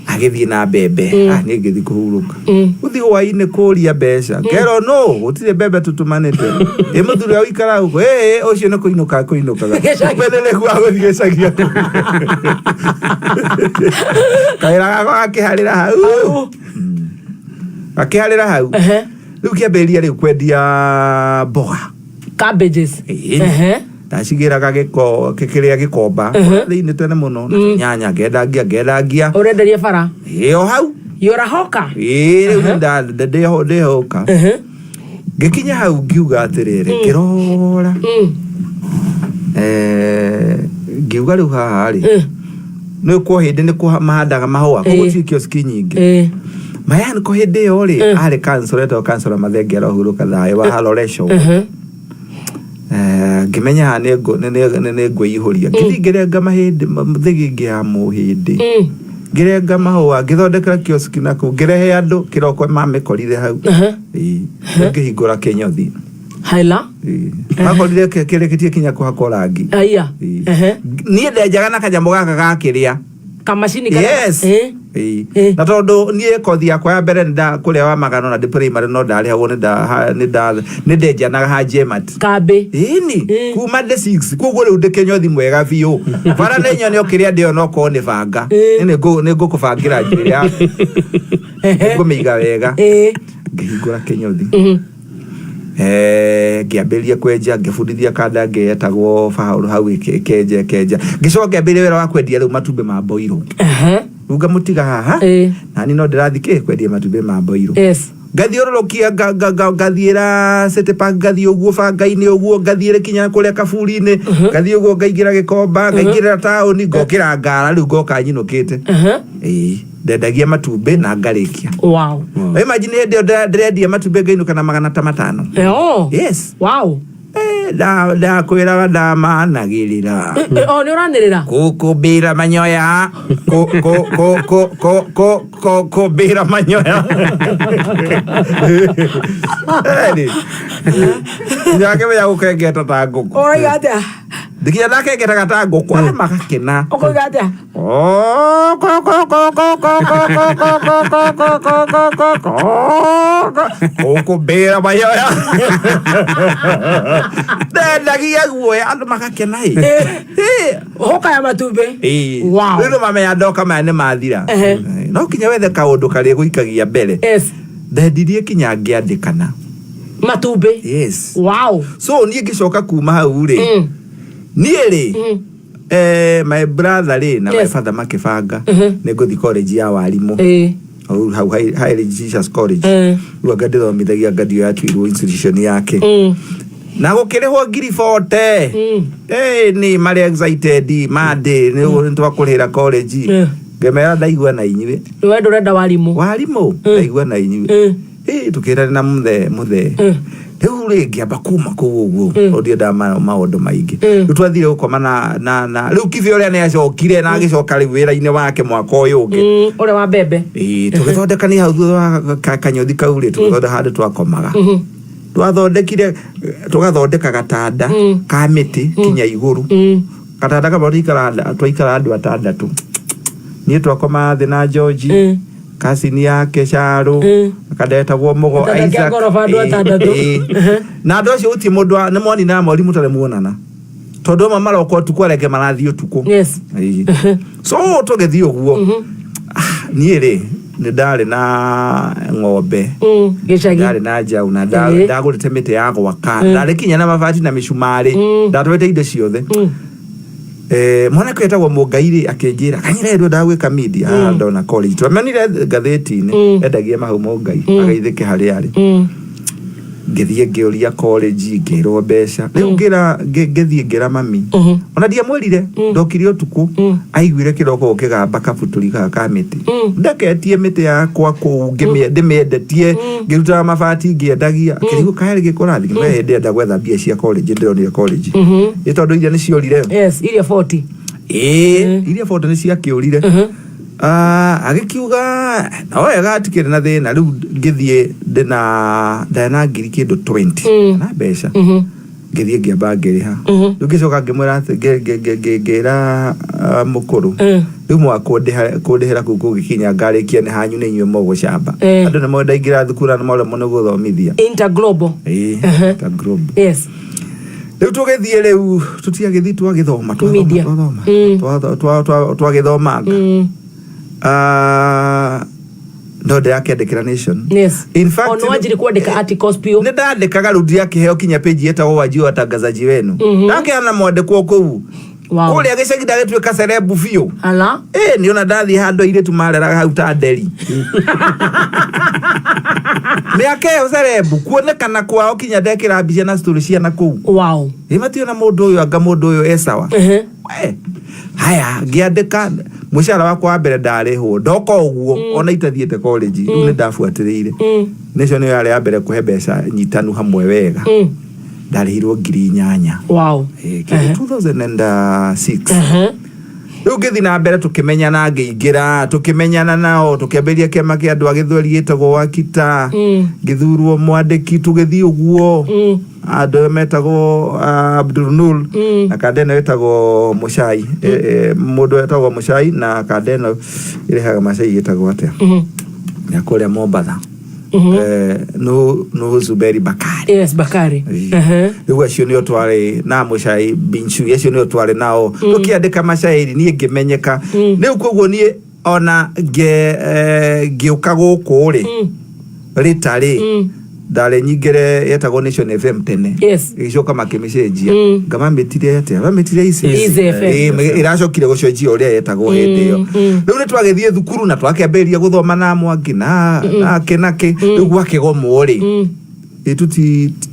Agĩthiĩ na mbembe. Ah, niĩ ngĩthiĩ kũhurũka. Gũthiĩ hwainĩ kũria mbeca ngerwo no gũtirĩ mbembe tũtũmanĩte. Ĩ mũthuri ũrĩa ũikaraga gũkũ ĩ ũcio nĩ kũinũka kũinũkaga. Ũmenyereku wa gũthiĩ gĩcagi kawĩra gakwa gakĩharĩra hau. Gakĩharĩra hau. Rĩu kĩambĩrĩria rĩu kwendia mboga. Cabbages. Ndacigĩraga gĩko kĩrĩa gĩkomba thĩinĩ tene mũno na nyanya ngendangia ngendangia. Ũrenderia bara? Ĩ o hau. Yũrahoka? Ĩ rĩu ndĩhoka. Ngĩkinya hau ngiuga atĩrĩrĩ, ngĩrora, ngiuga rĩu haha rĩ, nĩ kwa hĩndĩ nĩ kwa mahandaga mahũa, koguo ti kioski nyingĩ. Mayan ko hĩndĩ ĩyo rĩ, arĩ councillor etagwo councillor Mathenge, arohurũka thayũ, wa Haloresho. Ngĩmenya haha nĩ ngwĩihũria. Ngĩthiĩ ngĩrenga mahĩndĩ thĩgĩngĩ ya mũhĩndĩ, ngĩrenga mahũa, ngĩthondekera kioski na kũu, ngĩrehe andũ kĩroko mamĩkorire hau. Ĩĩ. Ngĩhingũra kĩnyothi. Haila. Ĩĩ. Makorire kĩrĩkĩtie kinya kũhakwo rangi. Aya. Ĩĩ. Niĩ ndenjaga na kanyamũ gaka gakĩrĩa. Kamacini. Yes. Ĩĩ. Na tondũ niĩ kothi yakwa ya mbere nĩ kũrĩa wa magano na ndĩ primary no ndarĩhagwo, nĩ ndenjanaga ha Jemat. Kambĩ. Ĩni kuma ndĩ 6, koguo rĩu ndĩ kĩnyothi mwega biũ. Bara nĩ nyone o kĩrĩa ndĩo no korwo nĩ banga. Nĩ ngũkũbangĩra njuĩrĩ yaku, ngũmĩiga wega. Ngĩhingũra kĩnyothi. Ngĩambĩrĩria kwenja, ngĩbundithia kanda ngĩetagwo Paũlũ hau ĩkenja ĩkenja. Ngĩcoka ngĩambĩrĩria wĩra wa kwendia rĩu matumbĩ ma mboirũ. Rĩu ngamũtiga haha nani no ndĩrathiĩ kĩ kwendia matumbĩ ma mboirũ. Ngathiũrũrũkia, ngathiĩra City Park, ngathiĩ ũguo banga-inĩ ũguo, ngathiĩra kinya kũrĩa kaburi-inĩ, ngathiĩ ũguo ngaingĩra Gĩkomba, ngaingĩrĩra taũni, ngokĩra ngara, rĩu ngoka nyinũkĩte. Ĩĩ, ndendagia matumbĩ na ngarĩkia. Na imagine hĩndĩ ĩyo ndĩrendia matumbĩ ngainũka na magana ta matano. Yes. Ndakwĩraga ndamanagĩrĩra. O nĩ ũranĩrĩra. Kũkũmbĩra manyoya, kũmbĩra manyoya. Eni. Nyakĩmenya gũkengeta ta ngũkũ. Ũroiga atĩa? Ndikinya ndakengetaga ta ngũkũ, andũ magakena. Ũkoiga atĩa? Oh, ko, ko, ko, ko, ko, ko, ko, ko, ko, ko, ko, ko, ko, ko, ko, ko. Kũkũmbĩra manyoya. Ndendagia guoya andũ magakena ĩ. Hũka ya matumbĩ. Ĩĩ. Wow. Rĩu nĩmamenya ndoka maya nĩ mathira. No kinya wethe kaũndũ karĩa gũikagia mbere. Ndendirie kinya ngĩandĩkana. Matumbĩ. Yes. Wow. So niĩ ngĩcoka kuma hau rĩ, niĩ rĩ, my brother rĩ na my father makĩbanga nĩ ngũthiĩ college ya warimũ. Hau hau Haile Jesus College. Rĩu anga ndĩthomithagia, anga ndio yatuirwo institution yake. Na gũkĩrĩhwo ngiri 40. Nĩ marĩ excited mande nĩ twakũrĩhĩra college. Ngĩmera ndaigua na inyuĩ. We ndũrenda warimũ. Warimũ ndaigua na inyuĩ. Ĩ, tũkĩrane na mũthee mũthee. Rĩu rĩ ngĩamba kuma kũu ũguo tondũ ndiendaga maũndũ maingĩ. Rĩu twathire gũkoma na rĩu kibe ũrĩa nĩ acokire na agĩcoka rĩu wĩra-inĩ wake mwaka ũyũ ũngĩ. Ũrĩa wa mbembe. Ĩĩ, tũgĩthondekania hau thutha wa kanyothi kau rĩ, tũgĩthondeka handũ twakomaga. Twathondekire, tũgathondeka gatanda ka mĩtĩ kinya igũrũ. Gatanda kamwe twaikara andũ atandatũ. Niĩ twakoma thĩ na George, kasini yake Caro, akandetagwo Mũgo. Gatanda kĩa Isaac. ngoroba andũ Ĩĩ, atandatũ. Ĩĩ. Na andũ acio gũtirĩ mũndũ nĩ moninaga mori mũtarĩ muonana, tondũ amwe maroka ũtukũ, arĩa angĩ marathiĩ ũtukũ. Ĩĩ. So tũgĩthiĩ ũguo. Ah, niĩ rĩ nĩ ndarĩ na ng'ombe, gĩcagi. Ndarĩ na njaũ na ndagũrĩte mĩtĩ ya gwaka, ndarĩ kinya na mabati na mĩcumarĩ, ndatwarĩte indo ciothe. Mwanake wetagwo Mũngai rĩ akĩnjĩra kanyira ndwendaga gwĩka media haha ndona college twamenire ngathĩti-inĩ endagia mahau. Mũngai agaithĩke harĩa arĩ. Ngĩthiĩ ngĩũria college, ngĩrwo mbeca. Rĩu ngĩra ngĩthiĩ ngĩra mami, ona ndiamwĩrire. Ndokire ũtukũ, aiguire kĩroko gũkĩgamba kabuturi gaka ka mĩtĩ. Ndeketie mĩtĩ yakwa kũu ndĩmĩendetie, ngĩrutaga mabati ngĩendagia. Akĩrigwo kaĩ gĩkũrathiĩ. Ngĩmwĩra hĩndĩ ĩyo gwetha mbia cia college, ndĩronire college ĩ tondũ iria nĩ ciorire. Yes, iria 40. Ĩĩ, iria 40 nĩ ciakĩũrire. Ah, agĩkiuga no wega, hatikĩrĩ na thĩna. Rĩu ngĩthiĩ ndĩna ndarĩ na ngiri kĩndũ 20 na mbeca, ngĩthiĩ ngĩamba ngĩrĩha. Rĩu ngĩcoka ngĩmwĩra atĩ ngĩra mũkũrũ rĩu mwaka kũndĩhĩra kũu kũngĩkinya ngarĩkia nĩ hanyu nĩ inyuĩ mũgũcamba. Andũ nĩ moĩ ndaingĩra thukuru na nĩ moremwo nĩ gũthomithia. Interglobal. Ĩĩ, Interglobal. Rĩu tũgĩthiĩ, rĩu tũtiagĩthiĩ, twagĩthoma Media. twathoma twagĩthomanga. Ah, no ndĩrakĩandĩkĩra Nation. In fact, Ono wanjiri kwandĩka articles biũ. Nĩ ndandĩkaga. Rĩu ndirakĩheo kinya page yetagwo Wanji wa watangazaji wenu. Ndakĩana mwandĩkwo kũu kũrĩa gĩcagi, ndagĩtuĩka cerebu biũ. Ala. Ĩ nĩ ona ndathiĩ handũ airĩtu mareraga hau ta nderi. Mĩaka ĩyo cerebu kuonekana kwao kinya ndekĩra mbica na story cia na kũu. Wow. Ĩ mationa mũndũ ũyũ anga mũndũ ũyũ e sawa. We, haya ngĩandĩka mũcara wakwa wa mbere ndarĩhwo ndoka ũguo ona itathiĩte college rĩu nĩ ndabuatĩrĩire. Nĩcio nĩyo yarĩ ya mbere kũhe mbeca nyitanu hamwe wega. Ndarĩhirwo 8,000. Wow. Kĩndũ 2006. Rĩu ngĩthiĩ na mbere tũkĩmenyana ngĩingĩra tũkĩmenyana nao tũkĩambĩrĩria kĩama kĩa andũ a gĩthweri gĩtagwo Wakita. Ngĩthurwo mwandĩki tũgĩthiĩ ũguo. Andũ arĩa metagwo Abdul Nur na kanda ĩno ĩtagwo Mũcai. Mũndũ etagwo Mũcai na kanda ĩno ĩrehaga macai ĩtagwo atĩa? Ya kũrĩa Mombatha. No Zuberi Bakari. Yes, Bakari. Rĩu acio nĩo twarĩ na Mũcai Binchui acio nĩo twarĩ nao tũkĩandĩka macairi niĩ ngĩmenyeka. Rĩu koguo niĩ ona ngĩũka gũkũ rĩ rĩta rĩ ndarĩ nyingĩre yetagwo Nation FM tene. Yes. Ĩgĩcoka makĩmĩcenjia. Ngamamĩtire atĩa? Mamĩtire Easy. Easy FM. Ĩracokire gũcenjia ũrĩa yetagwo hĩndĩ ĩyo. Rĩu nĩ twagĩthiĩ thukuru na twakĩambĩrĩria gũthoma na Mwangi na nake nake. Rĩu gwakĩgomwo rĩ ĩ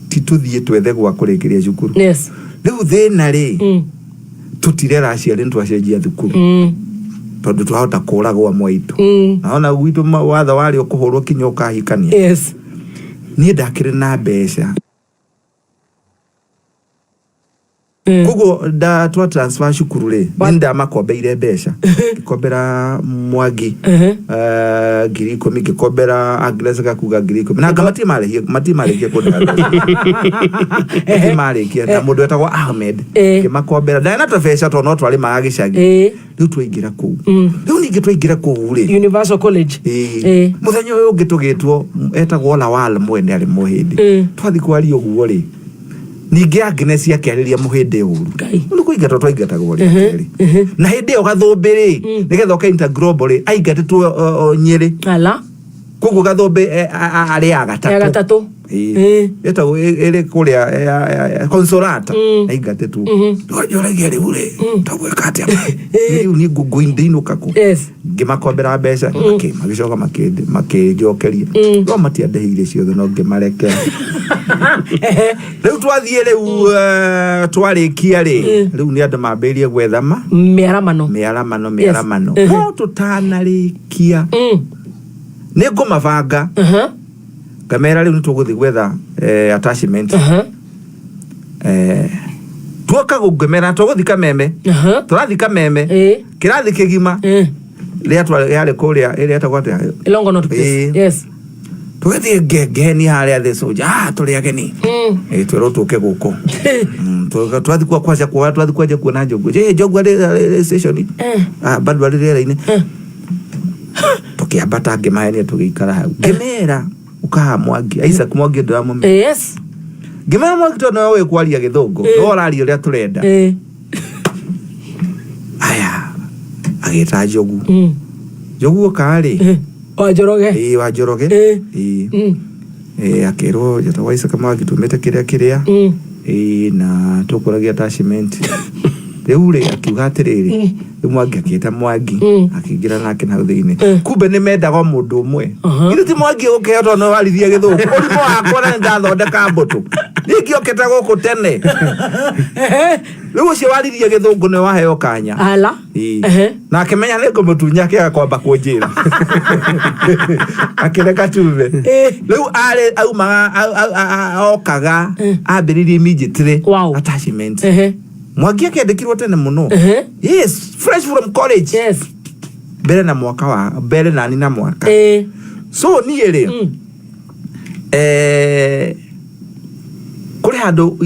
ti tũthiĩ twethe gwa kũrĩkĩria cukuru. Yes. Rĩu thĩna rĩ tũtirera aciari nĩ twacenjia thukuru. Tondũ twahota kũragwo amwe aitũ. Naona gwitũ watho warĩ ũkũhũrwo kinya ũkahikania. Yes. Niĩ ndakĩrĩ na mbeca. Koguo nda twa transfer cukuru rĩ nĩ ndamakombeire mbeca ngĩkombera Mwangi 10,000 ngĩkombera Agnes Gakuga 10,000 na anga matirĩ marĩkia kũndĩha mbeca. Matirĩ marĩkia na mũndũ wetagwo Ahmed ngĩmakombera ndarĩ na tũbeca tondũ no twarĩmaga gĩcagi. Rĩu twaingĩra kũu rĩu ningĩ twaingĩra kũu rĩ Universal College. Mũthenya ũyũ ũngĩ tũgĩtwo etagwo Lawal mwene arĩ mũhĩndĩ twathiĩ kwaria ũguo rĩ ningĩ Agnes akĩarĩria mũhĩndĩ ũru nĩ kũingatwo twaingatagwo rĩa kerĩ na hĩndĩ ĩyo Gathũmbĩ rĩ nĩgetha ũke Interglobal rĩ aingatĩtwo Nyĩrĩ. Ala. Koguo Gathũmbĩ arĩ ya gatatũ. Ya gatatũ. Ĩtagwo ĩrĩ kũrĩa Consolata aingatĩtwo. Njoragia rĩu rĩ tũgwĩka atĩa rĩu niĩ ngũindĩinũka kũ ngĩmakombera mbeca magĩcoka makĩnjokeria no matiandĩhĩire ciothe no ngĩmarekera. Rĩu twathiĩ rĩu twarĩkia rĩ rĩu nĩ andũ mambĩrĩrie gwetha mĩaramano mĩaramano mĩaramano no tũtanarĩkia nĩ ngũmabanga ngamera rĩu nĩ tũgũthiĩ gwetha attachment. Tuoka gũngĩmera tũgũthiĩ Kameme tũrathiĩ Kameme kĩrathi kĩgima rĩrĩa yarĩ kũrĩa ĩrĩa ĩtagwo atĩa Longonot Place. Yes. Tũgĩthiĩ ngengeni harĩa thĩ soja tũrĩ ageni twĩrwo tũke gũkũ. Twathiĩ kwa kwanja kuona twathiĩ kwanja kuona Njogu Njogu arĩ station bado arĩ rĩera-inĩ tũkĩambata ngĩmahenia tũgĩikara hau ngĩmera ũkaha Mwangi Isaac Mwangi ndĩramũmenya. Yes. Ngĩmera Mwangi tondũ nĩwe ũĩ kwaria gĩthũngũ no ũraria ũrĩa tũrenda. Aya agĩta Njogu. Njogu oka rĩ wa Njoroge. Wa Njoroge. Akĩrwo njĩtagwo Isaac Mwangi tumĩte kĩrĩa kĩrĩa na tũkũragia attachment. Rĩu rĩ akiuga atĩrĩrĩ rĩu Mwangi akĩta Mwangi akĩingĩra nake na hau thĩinĩ kumbe nĩ mendaga o mũndũ ũmwe ithu ti Mwangi ũkĩheo tondũ nĩ warithia gĩthũngũ ũrimũ wakwa na nĩndathondeka mbũtũ niĩ ngĩokĩte gũkũ tene rĩu ũcio waririe gĩthũngũ nĩ waheo kanya. Ala. Na akĩmenya nĩ ngũmũtunya akĩaga kwamba kũnjĩra akĩreka tume rĩu arĩ aumaga okaga ambĩrĩirie immediately attachment. Mwangi akĩandĩkirwo tene mũno. Yes, fresh from college. Yes. Mbere na mwaka wa mbere nani na mwaka. So niĩ rĩ kũrĩ handũ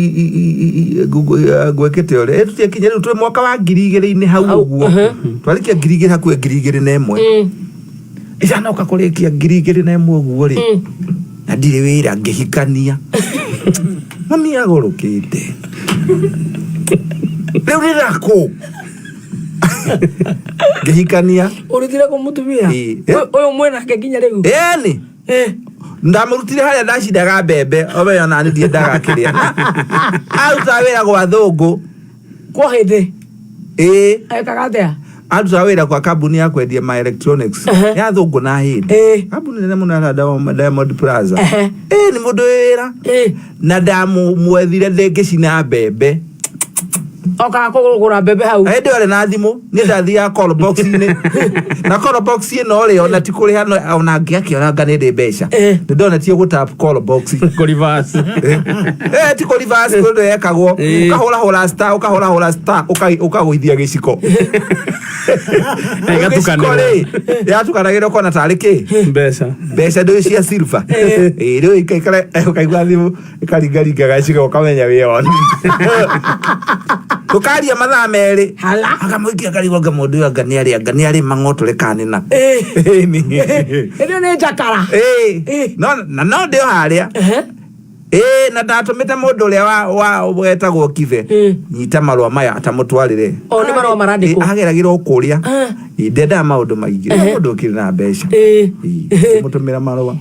ngwĩkĩte ũrĩa tũtiakinya rĩu twĩ mwaka wa 2000 hau ũguo twarĩkia 2000 hakuhĩ 2001 icanoka kũrĩkia 2001 ũguo rĩ na ndirĩ wĩra ngĩhikania mami agũrũkĩte rĩu rĩrakũ ngĩhikania Ũrutire kũ mũtumia ũyũ mwenake nginya rĩu ĩni ndamũrutire harĩa ndacindaga mbembe omenya nani ndiendaga kĩrĩa arutaga wĩra gwa thũngũ kwa hĩndĩ ĩĩ ekaga atĩa Arutaga wĩra kwa kambuni ya kwendia ma electronics ya thũngũ na hĩndĩ, kambuni nene mũno ya Diamond Plaza. Nĩ mũndũ wĩ wĩra na ndamwethire ndĩngĩcina mbembe. Okaga kũgũra mbembe hau. Hĩndĩ ĩyo arĩ na thimũ, niĩ ndathiaga call box-inĩ, na call box ĩno rĩ, ona ti kũrĩha, ona ngĩakĩona anga nĩ ndĩ mbeca, nĩ ndonetie gũ tap call box. Kũ reverse. Ti kũ reverse, kũndũ yekagwo ũkahũrahũra star, ũkahũrahũra star, ũkagũithia gĩciko. Ĩgatukanĩrwo. Gĩciko rĩ, yatukanagĩrwo ũkona tarĩ kĩ mbeca. Mbeca ndũĩ cia silver. Rĩu ikaikara, ũkaigua thimũ ĩkaringaringa gaciko, ũkamenya wĩ on. Tũkaria mathaa 2. Akamũikia akarigwo anga mũndũ ũyũ anga nĩ arĩ anga nĩ arĩ mang'otore kana nĩ nako. Ĩno nĩ njakara. No na no ndĩ o harĩa. Na ndatũmĩte mũndũ ũrĩa wa wetagwo Kibe, nyita marũa maya atamũtwarĩre. O nĩ marũa marandĩkwo. Ageragĩra o kũrĩa. Ndendaga maũndũ maingĩ. Mũndũ ũkĩrĩ na mbeca. Mũtũmĩra marũa.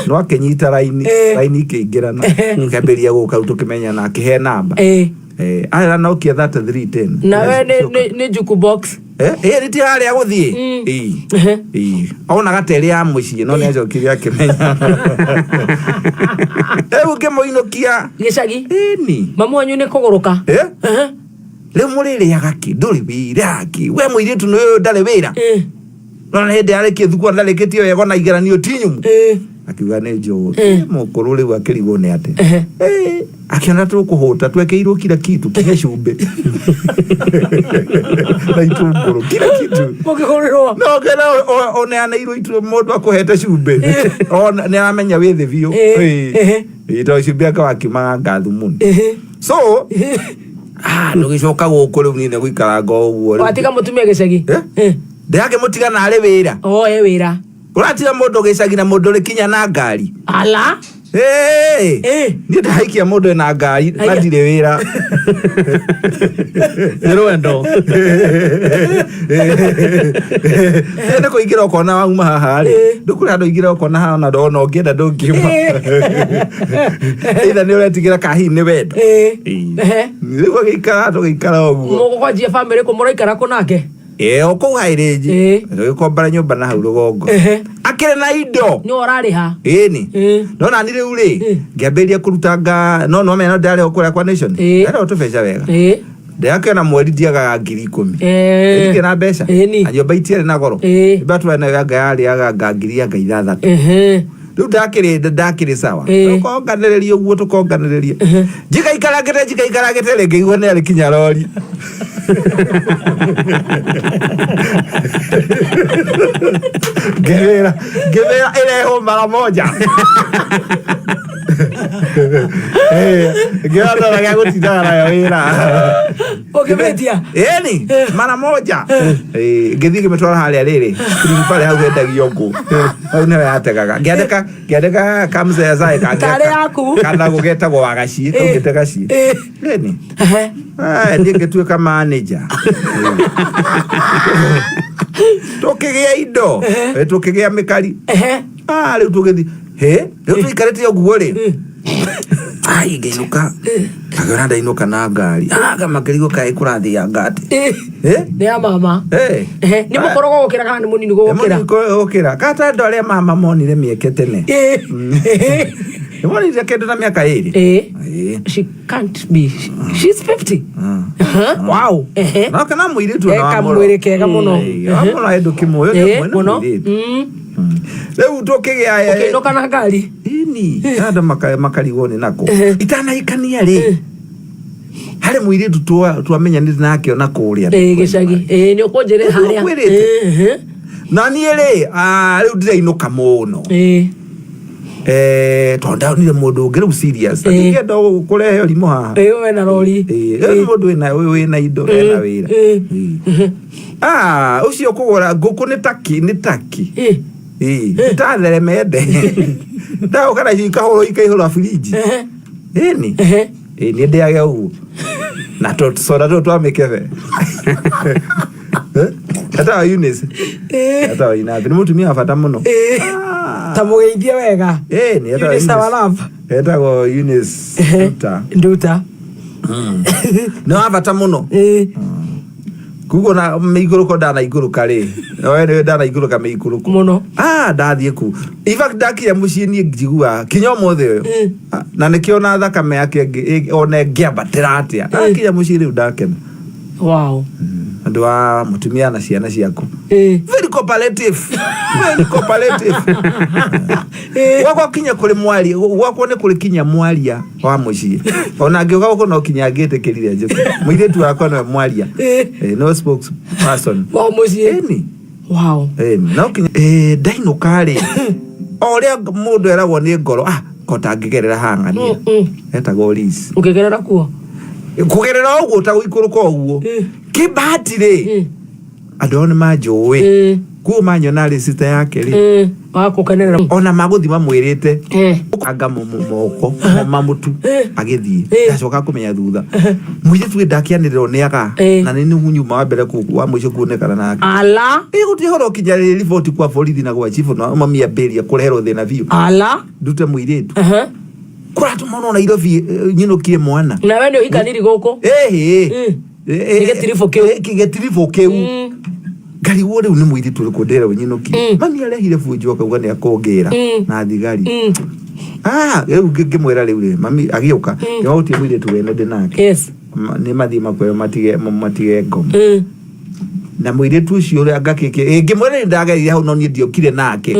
No akĩnyita raini, raini ikĩingĩrana. Akĩambĩrĩria gũka rĩu tũkĩmenyana, akĩhe namba. Arĩ na Nokia 3310. Nawe nĩ juku box. Nĩ ti harĩa gũthiĩ. Onaga ta ĩrĩ ya mũciĩ, no nĩ acokire akĩmenya. Rĩu ngĩmũinũkia. Gĩcagi. Ĩni. Mamu wanyu nĩ kũgũrũka. Rĩu mũrĩrĩaga kĩ? Ndũrĩ wĩra kĩ? We mũirĩtu nĩ ũyũ ndarĩ wĩra. No nĩ hĩndĩ yarĩkie thukuru ndarĩkĩtie wega ona igeranio ti nyumu. Akiuga nĩ njũĩ. Mũkũrũ rĩu akĩrigwo nĩ atĩ. Akĩona tũkũhũta, twekĩirwo kila kitu, kinya cumbĩ na itũngũrũ, kila kitu. Mũkĩhũrĩrwo. No kena ũneanĩirwo itu mũndũ akũhete cumbĩ. Ona nĩ aramenya wĩ thĩ biũ. Tondũ cumbĩ anga wakiumaga ngathumuni. So, ndũgĩcoka gũkũ rĩu niĩ nĩ gũikaranga o ũguo rĩu. Watiga mũtumia gĩcagi. Ndĩrakĩmũtiga narĩ wĩra. O e wĩra. Ũratiga mũndũ gĩcagi na mũndũ ũrĩ kinya na ngari. Ala. Niĩ ndahaikia mũndũ ena ngari na ndirĩ wĩra. Nĩ rwendo. Nĩ kũingĩra ũkona wauma haha rĩ. Ndũkũrĩ handũ ũingĩra ũkona haha ona ona ũngĩenda ndũngiuma. Either nĩ ũretigĩra kana hihi nĩ wendo. Rĩu agĩikara tũgĩikara ũguo. Mũgũkwanjia bamĩrĩ kũ mũraikara kũ nake? O kũu hairĩnji. Tũgĩkombora nyũmba na hau rũgongo. Akĩrĩ na indo. Nĩ ũrarĩha. Ĩni. No nani rĩu rĩ, ngĩambĩrĩria kũruta nga no no mena ndarĩho kũrĩa kwa Nation. Ndarĩho tũbeca wega. Ndĩrakĩona mweri ndiagaga 10,000. Ndirĩ na mbeca. Na nyũmba itiarĩ na goro. Nyũmba twarĩ nayo anga yarĩaga nga ngiri anga ithathatũ. Rĩu ndakĩrĩ sawa. Tũkonganĩrĩria ũguo tũkonganĩrĩria. Njikaikarangĩte njikaikarangĩte rĩ, ngĩigua nĩ arĩ kinya rori. Ngĩmĩra ĩrehwo mara moja. Ngĩona ndona gĩa gũtindaga nayo wĩra. Ũkĩmĩtia? Ĩni, mara moja. Ngĩthiĩ ngĩmĩtwara harĩa rĩrĩ, Green Valley hau hendagio ngũ. Hau nĩho yategaga. Ngĩandĩka ngĩandĩka kamzee zae Tarĩ yaku. kana gũgetagwo wagaciĩ, kaugĩte gaciĩ. Ĩni. Niĩ ngĩtuĩka manager. Tũkĩgĩa indo, tũkĩgĩa mĩkari. Rĩu tũgĩthiĩ. Hĩ, rĩu tũikarĩte ũguo rĩ. Ai, ngĩinũka. Akĩona ndainũka na ngari. Ngamakĩrigwo kaĩ kũrathianga atĩ. Nĩ ya mama. Nĩ mũkũrũ gũgũkĩra kana nĩ mũnini gũgũkĩra? Nĩ mũnini gũgũkĩra. Kata andũ arĩa mama monire mĩeke tene. Nĩ monire kĩndũ na mĩaka 2. She can't be. She's 50. Wow. No kana mũirĩtu ona wa mũro. Kamwĩrĩ kega mũno. Wa mũro hĩndũ kĩmwe. Mũno. Rĩu tũkĩgĩa Ũkĩinũka na ngari. Ĩni. Andũ makarigwo nĩ nakũ. Itanahikania rĩ. Harĩ mũirĩtu twamenyanire nake ona kũrĩa. Gĩcagi. Nĩ ũkũnjĩrĩra harĩa. Nĩngwĩrĩte. Na niĩ rĩ, rĩu ndĩrainũka mũno. Tondũ ndonire mũndũ ũngĩ rĩu serious. Ndingĩenda kũrehe ũrimũ haha. Wĩ na rori. Rĩu mũndũ wĩna indo, ena wĩra. Ũcio kũgũra ngũkũ nĩ taki, nĩ taki. Ta theremende. Ndagũka nacio ikahũrwo ikaihũra fridge. Ĩni. Niĩ ndĩage ũguo. Na tũcoda tũtũ twa mĩkebe. Etagwo Eunice. Etagwo Inathi. Nĩ mũtumia wa bata mũno. Ta mũgeithie wega. Nĩ etagwo Eunice our Eunice. love. Etagwo Eunice Nduta. Nduta. Nĩ wa bata mũno. Kuguo na mĩikũrũko ndanaikũrũka rĩ, we nĩwe ndanaikũrũka mĩikũrũko mũno. Ah, ndathiĩ ku. In fact ndakinya mũciĩ niĩ njiguaga kinya ũmũthĩ ũyũ. Ah, na nĩkĩo na thakame yake ona ĩngĩambatĩra atĩa. Ndakinya mũciĩ rĩu ndakena. Wow. Ũndũ wa mũtumia na ciana ciaku. Very cooperative. Very cooperative. Gwakwa kinya kũrĩ mwaria, gwakwa nĩ kũrĩ kinya mwaria wa mũciĩ. Ona ngĩũka gũkũ no kinya ngĩtĩkĩrire njũke. Mũirĩtu wakwa nĩwe mwaria. No spokesperson. Wa mũciĩ. Ĩni. Wow. Ĩni. No kinya ndainũka rĩ. O ũrĩa mũndũ eragwo nĩ ngoro, ah, ko tangĩgerera haha ng'ania. Etagwo Liz. Ũkĩgerera kuo? Kũgerera ũguo ta gũikũrũka ũguo. Kĩbahati rĩ, andũ ao nĩ manjũĩ. Kuo manyona rĩ sister yake rĩ. Magakũkenerera. Ona magũthiĩ mamwĩrĩte. Anga moko mamũtu agĩthiĩ. Ndacoka kũmenya thutha. Mũirĩtu wĩ ndakĩanĩrĩrwo nĩ aga. Na nĩ nĩ nyuma wa mbere wa mũico kuonekana nake. Ala. Ĩ gũtirĩ horo kinya riboti kwa borithi na gwa chifu na mami ambĩrĩria kũreherwo thĩna biũ. Ala. Ndute mũirĩtu. Kũratũma ona Nairobi nyinũkie mwana. Na we nĩ ũhikaniri gũkũ? Ĩhĩ. Nĩ gĩtiribũ kĩu. Gĩtiribũ kĩu. Ngarigwo rĩu nĩ mũirĩtu ũrĩkũ ndĩrerwo nyinũkie. Mami arehire bunjo akauga nĩ akũngĩra na thigari. Ah, rĩu ngĩmwĩra rĩu rĩ, mami agĩũka. Ngĩmwĩra gũtirĩ mũirĩtu wene ndĩ nake. Yes. Nĩ mathiĩ makwĩre matige ngoma. Na mũirĩtu ũcio ũrĩa ngakĩke, ngĩmwĩra nĩ ndagerire hau no niĩ ndiokire nake.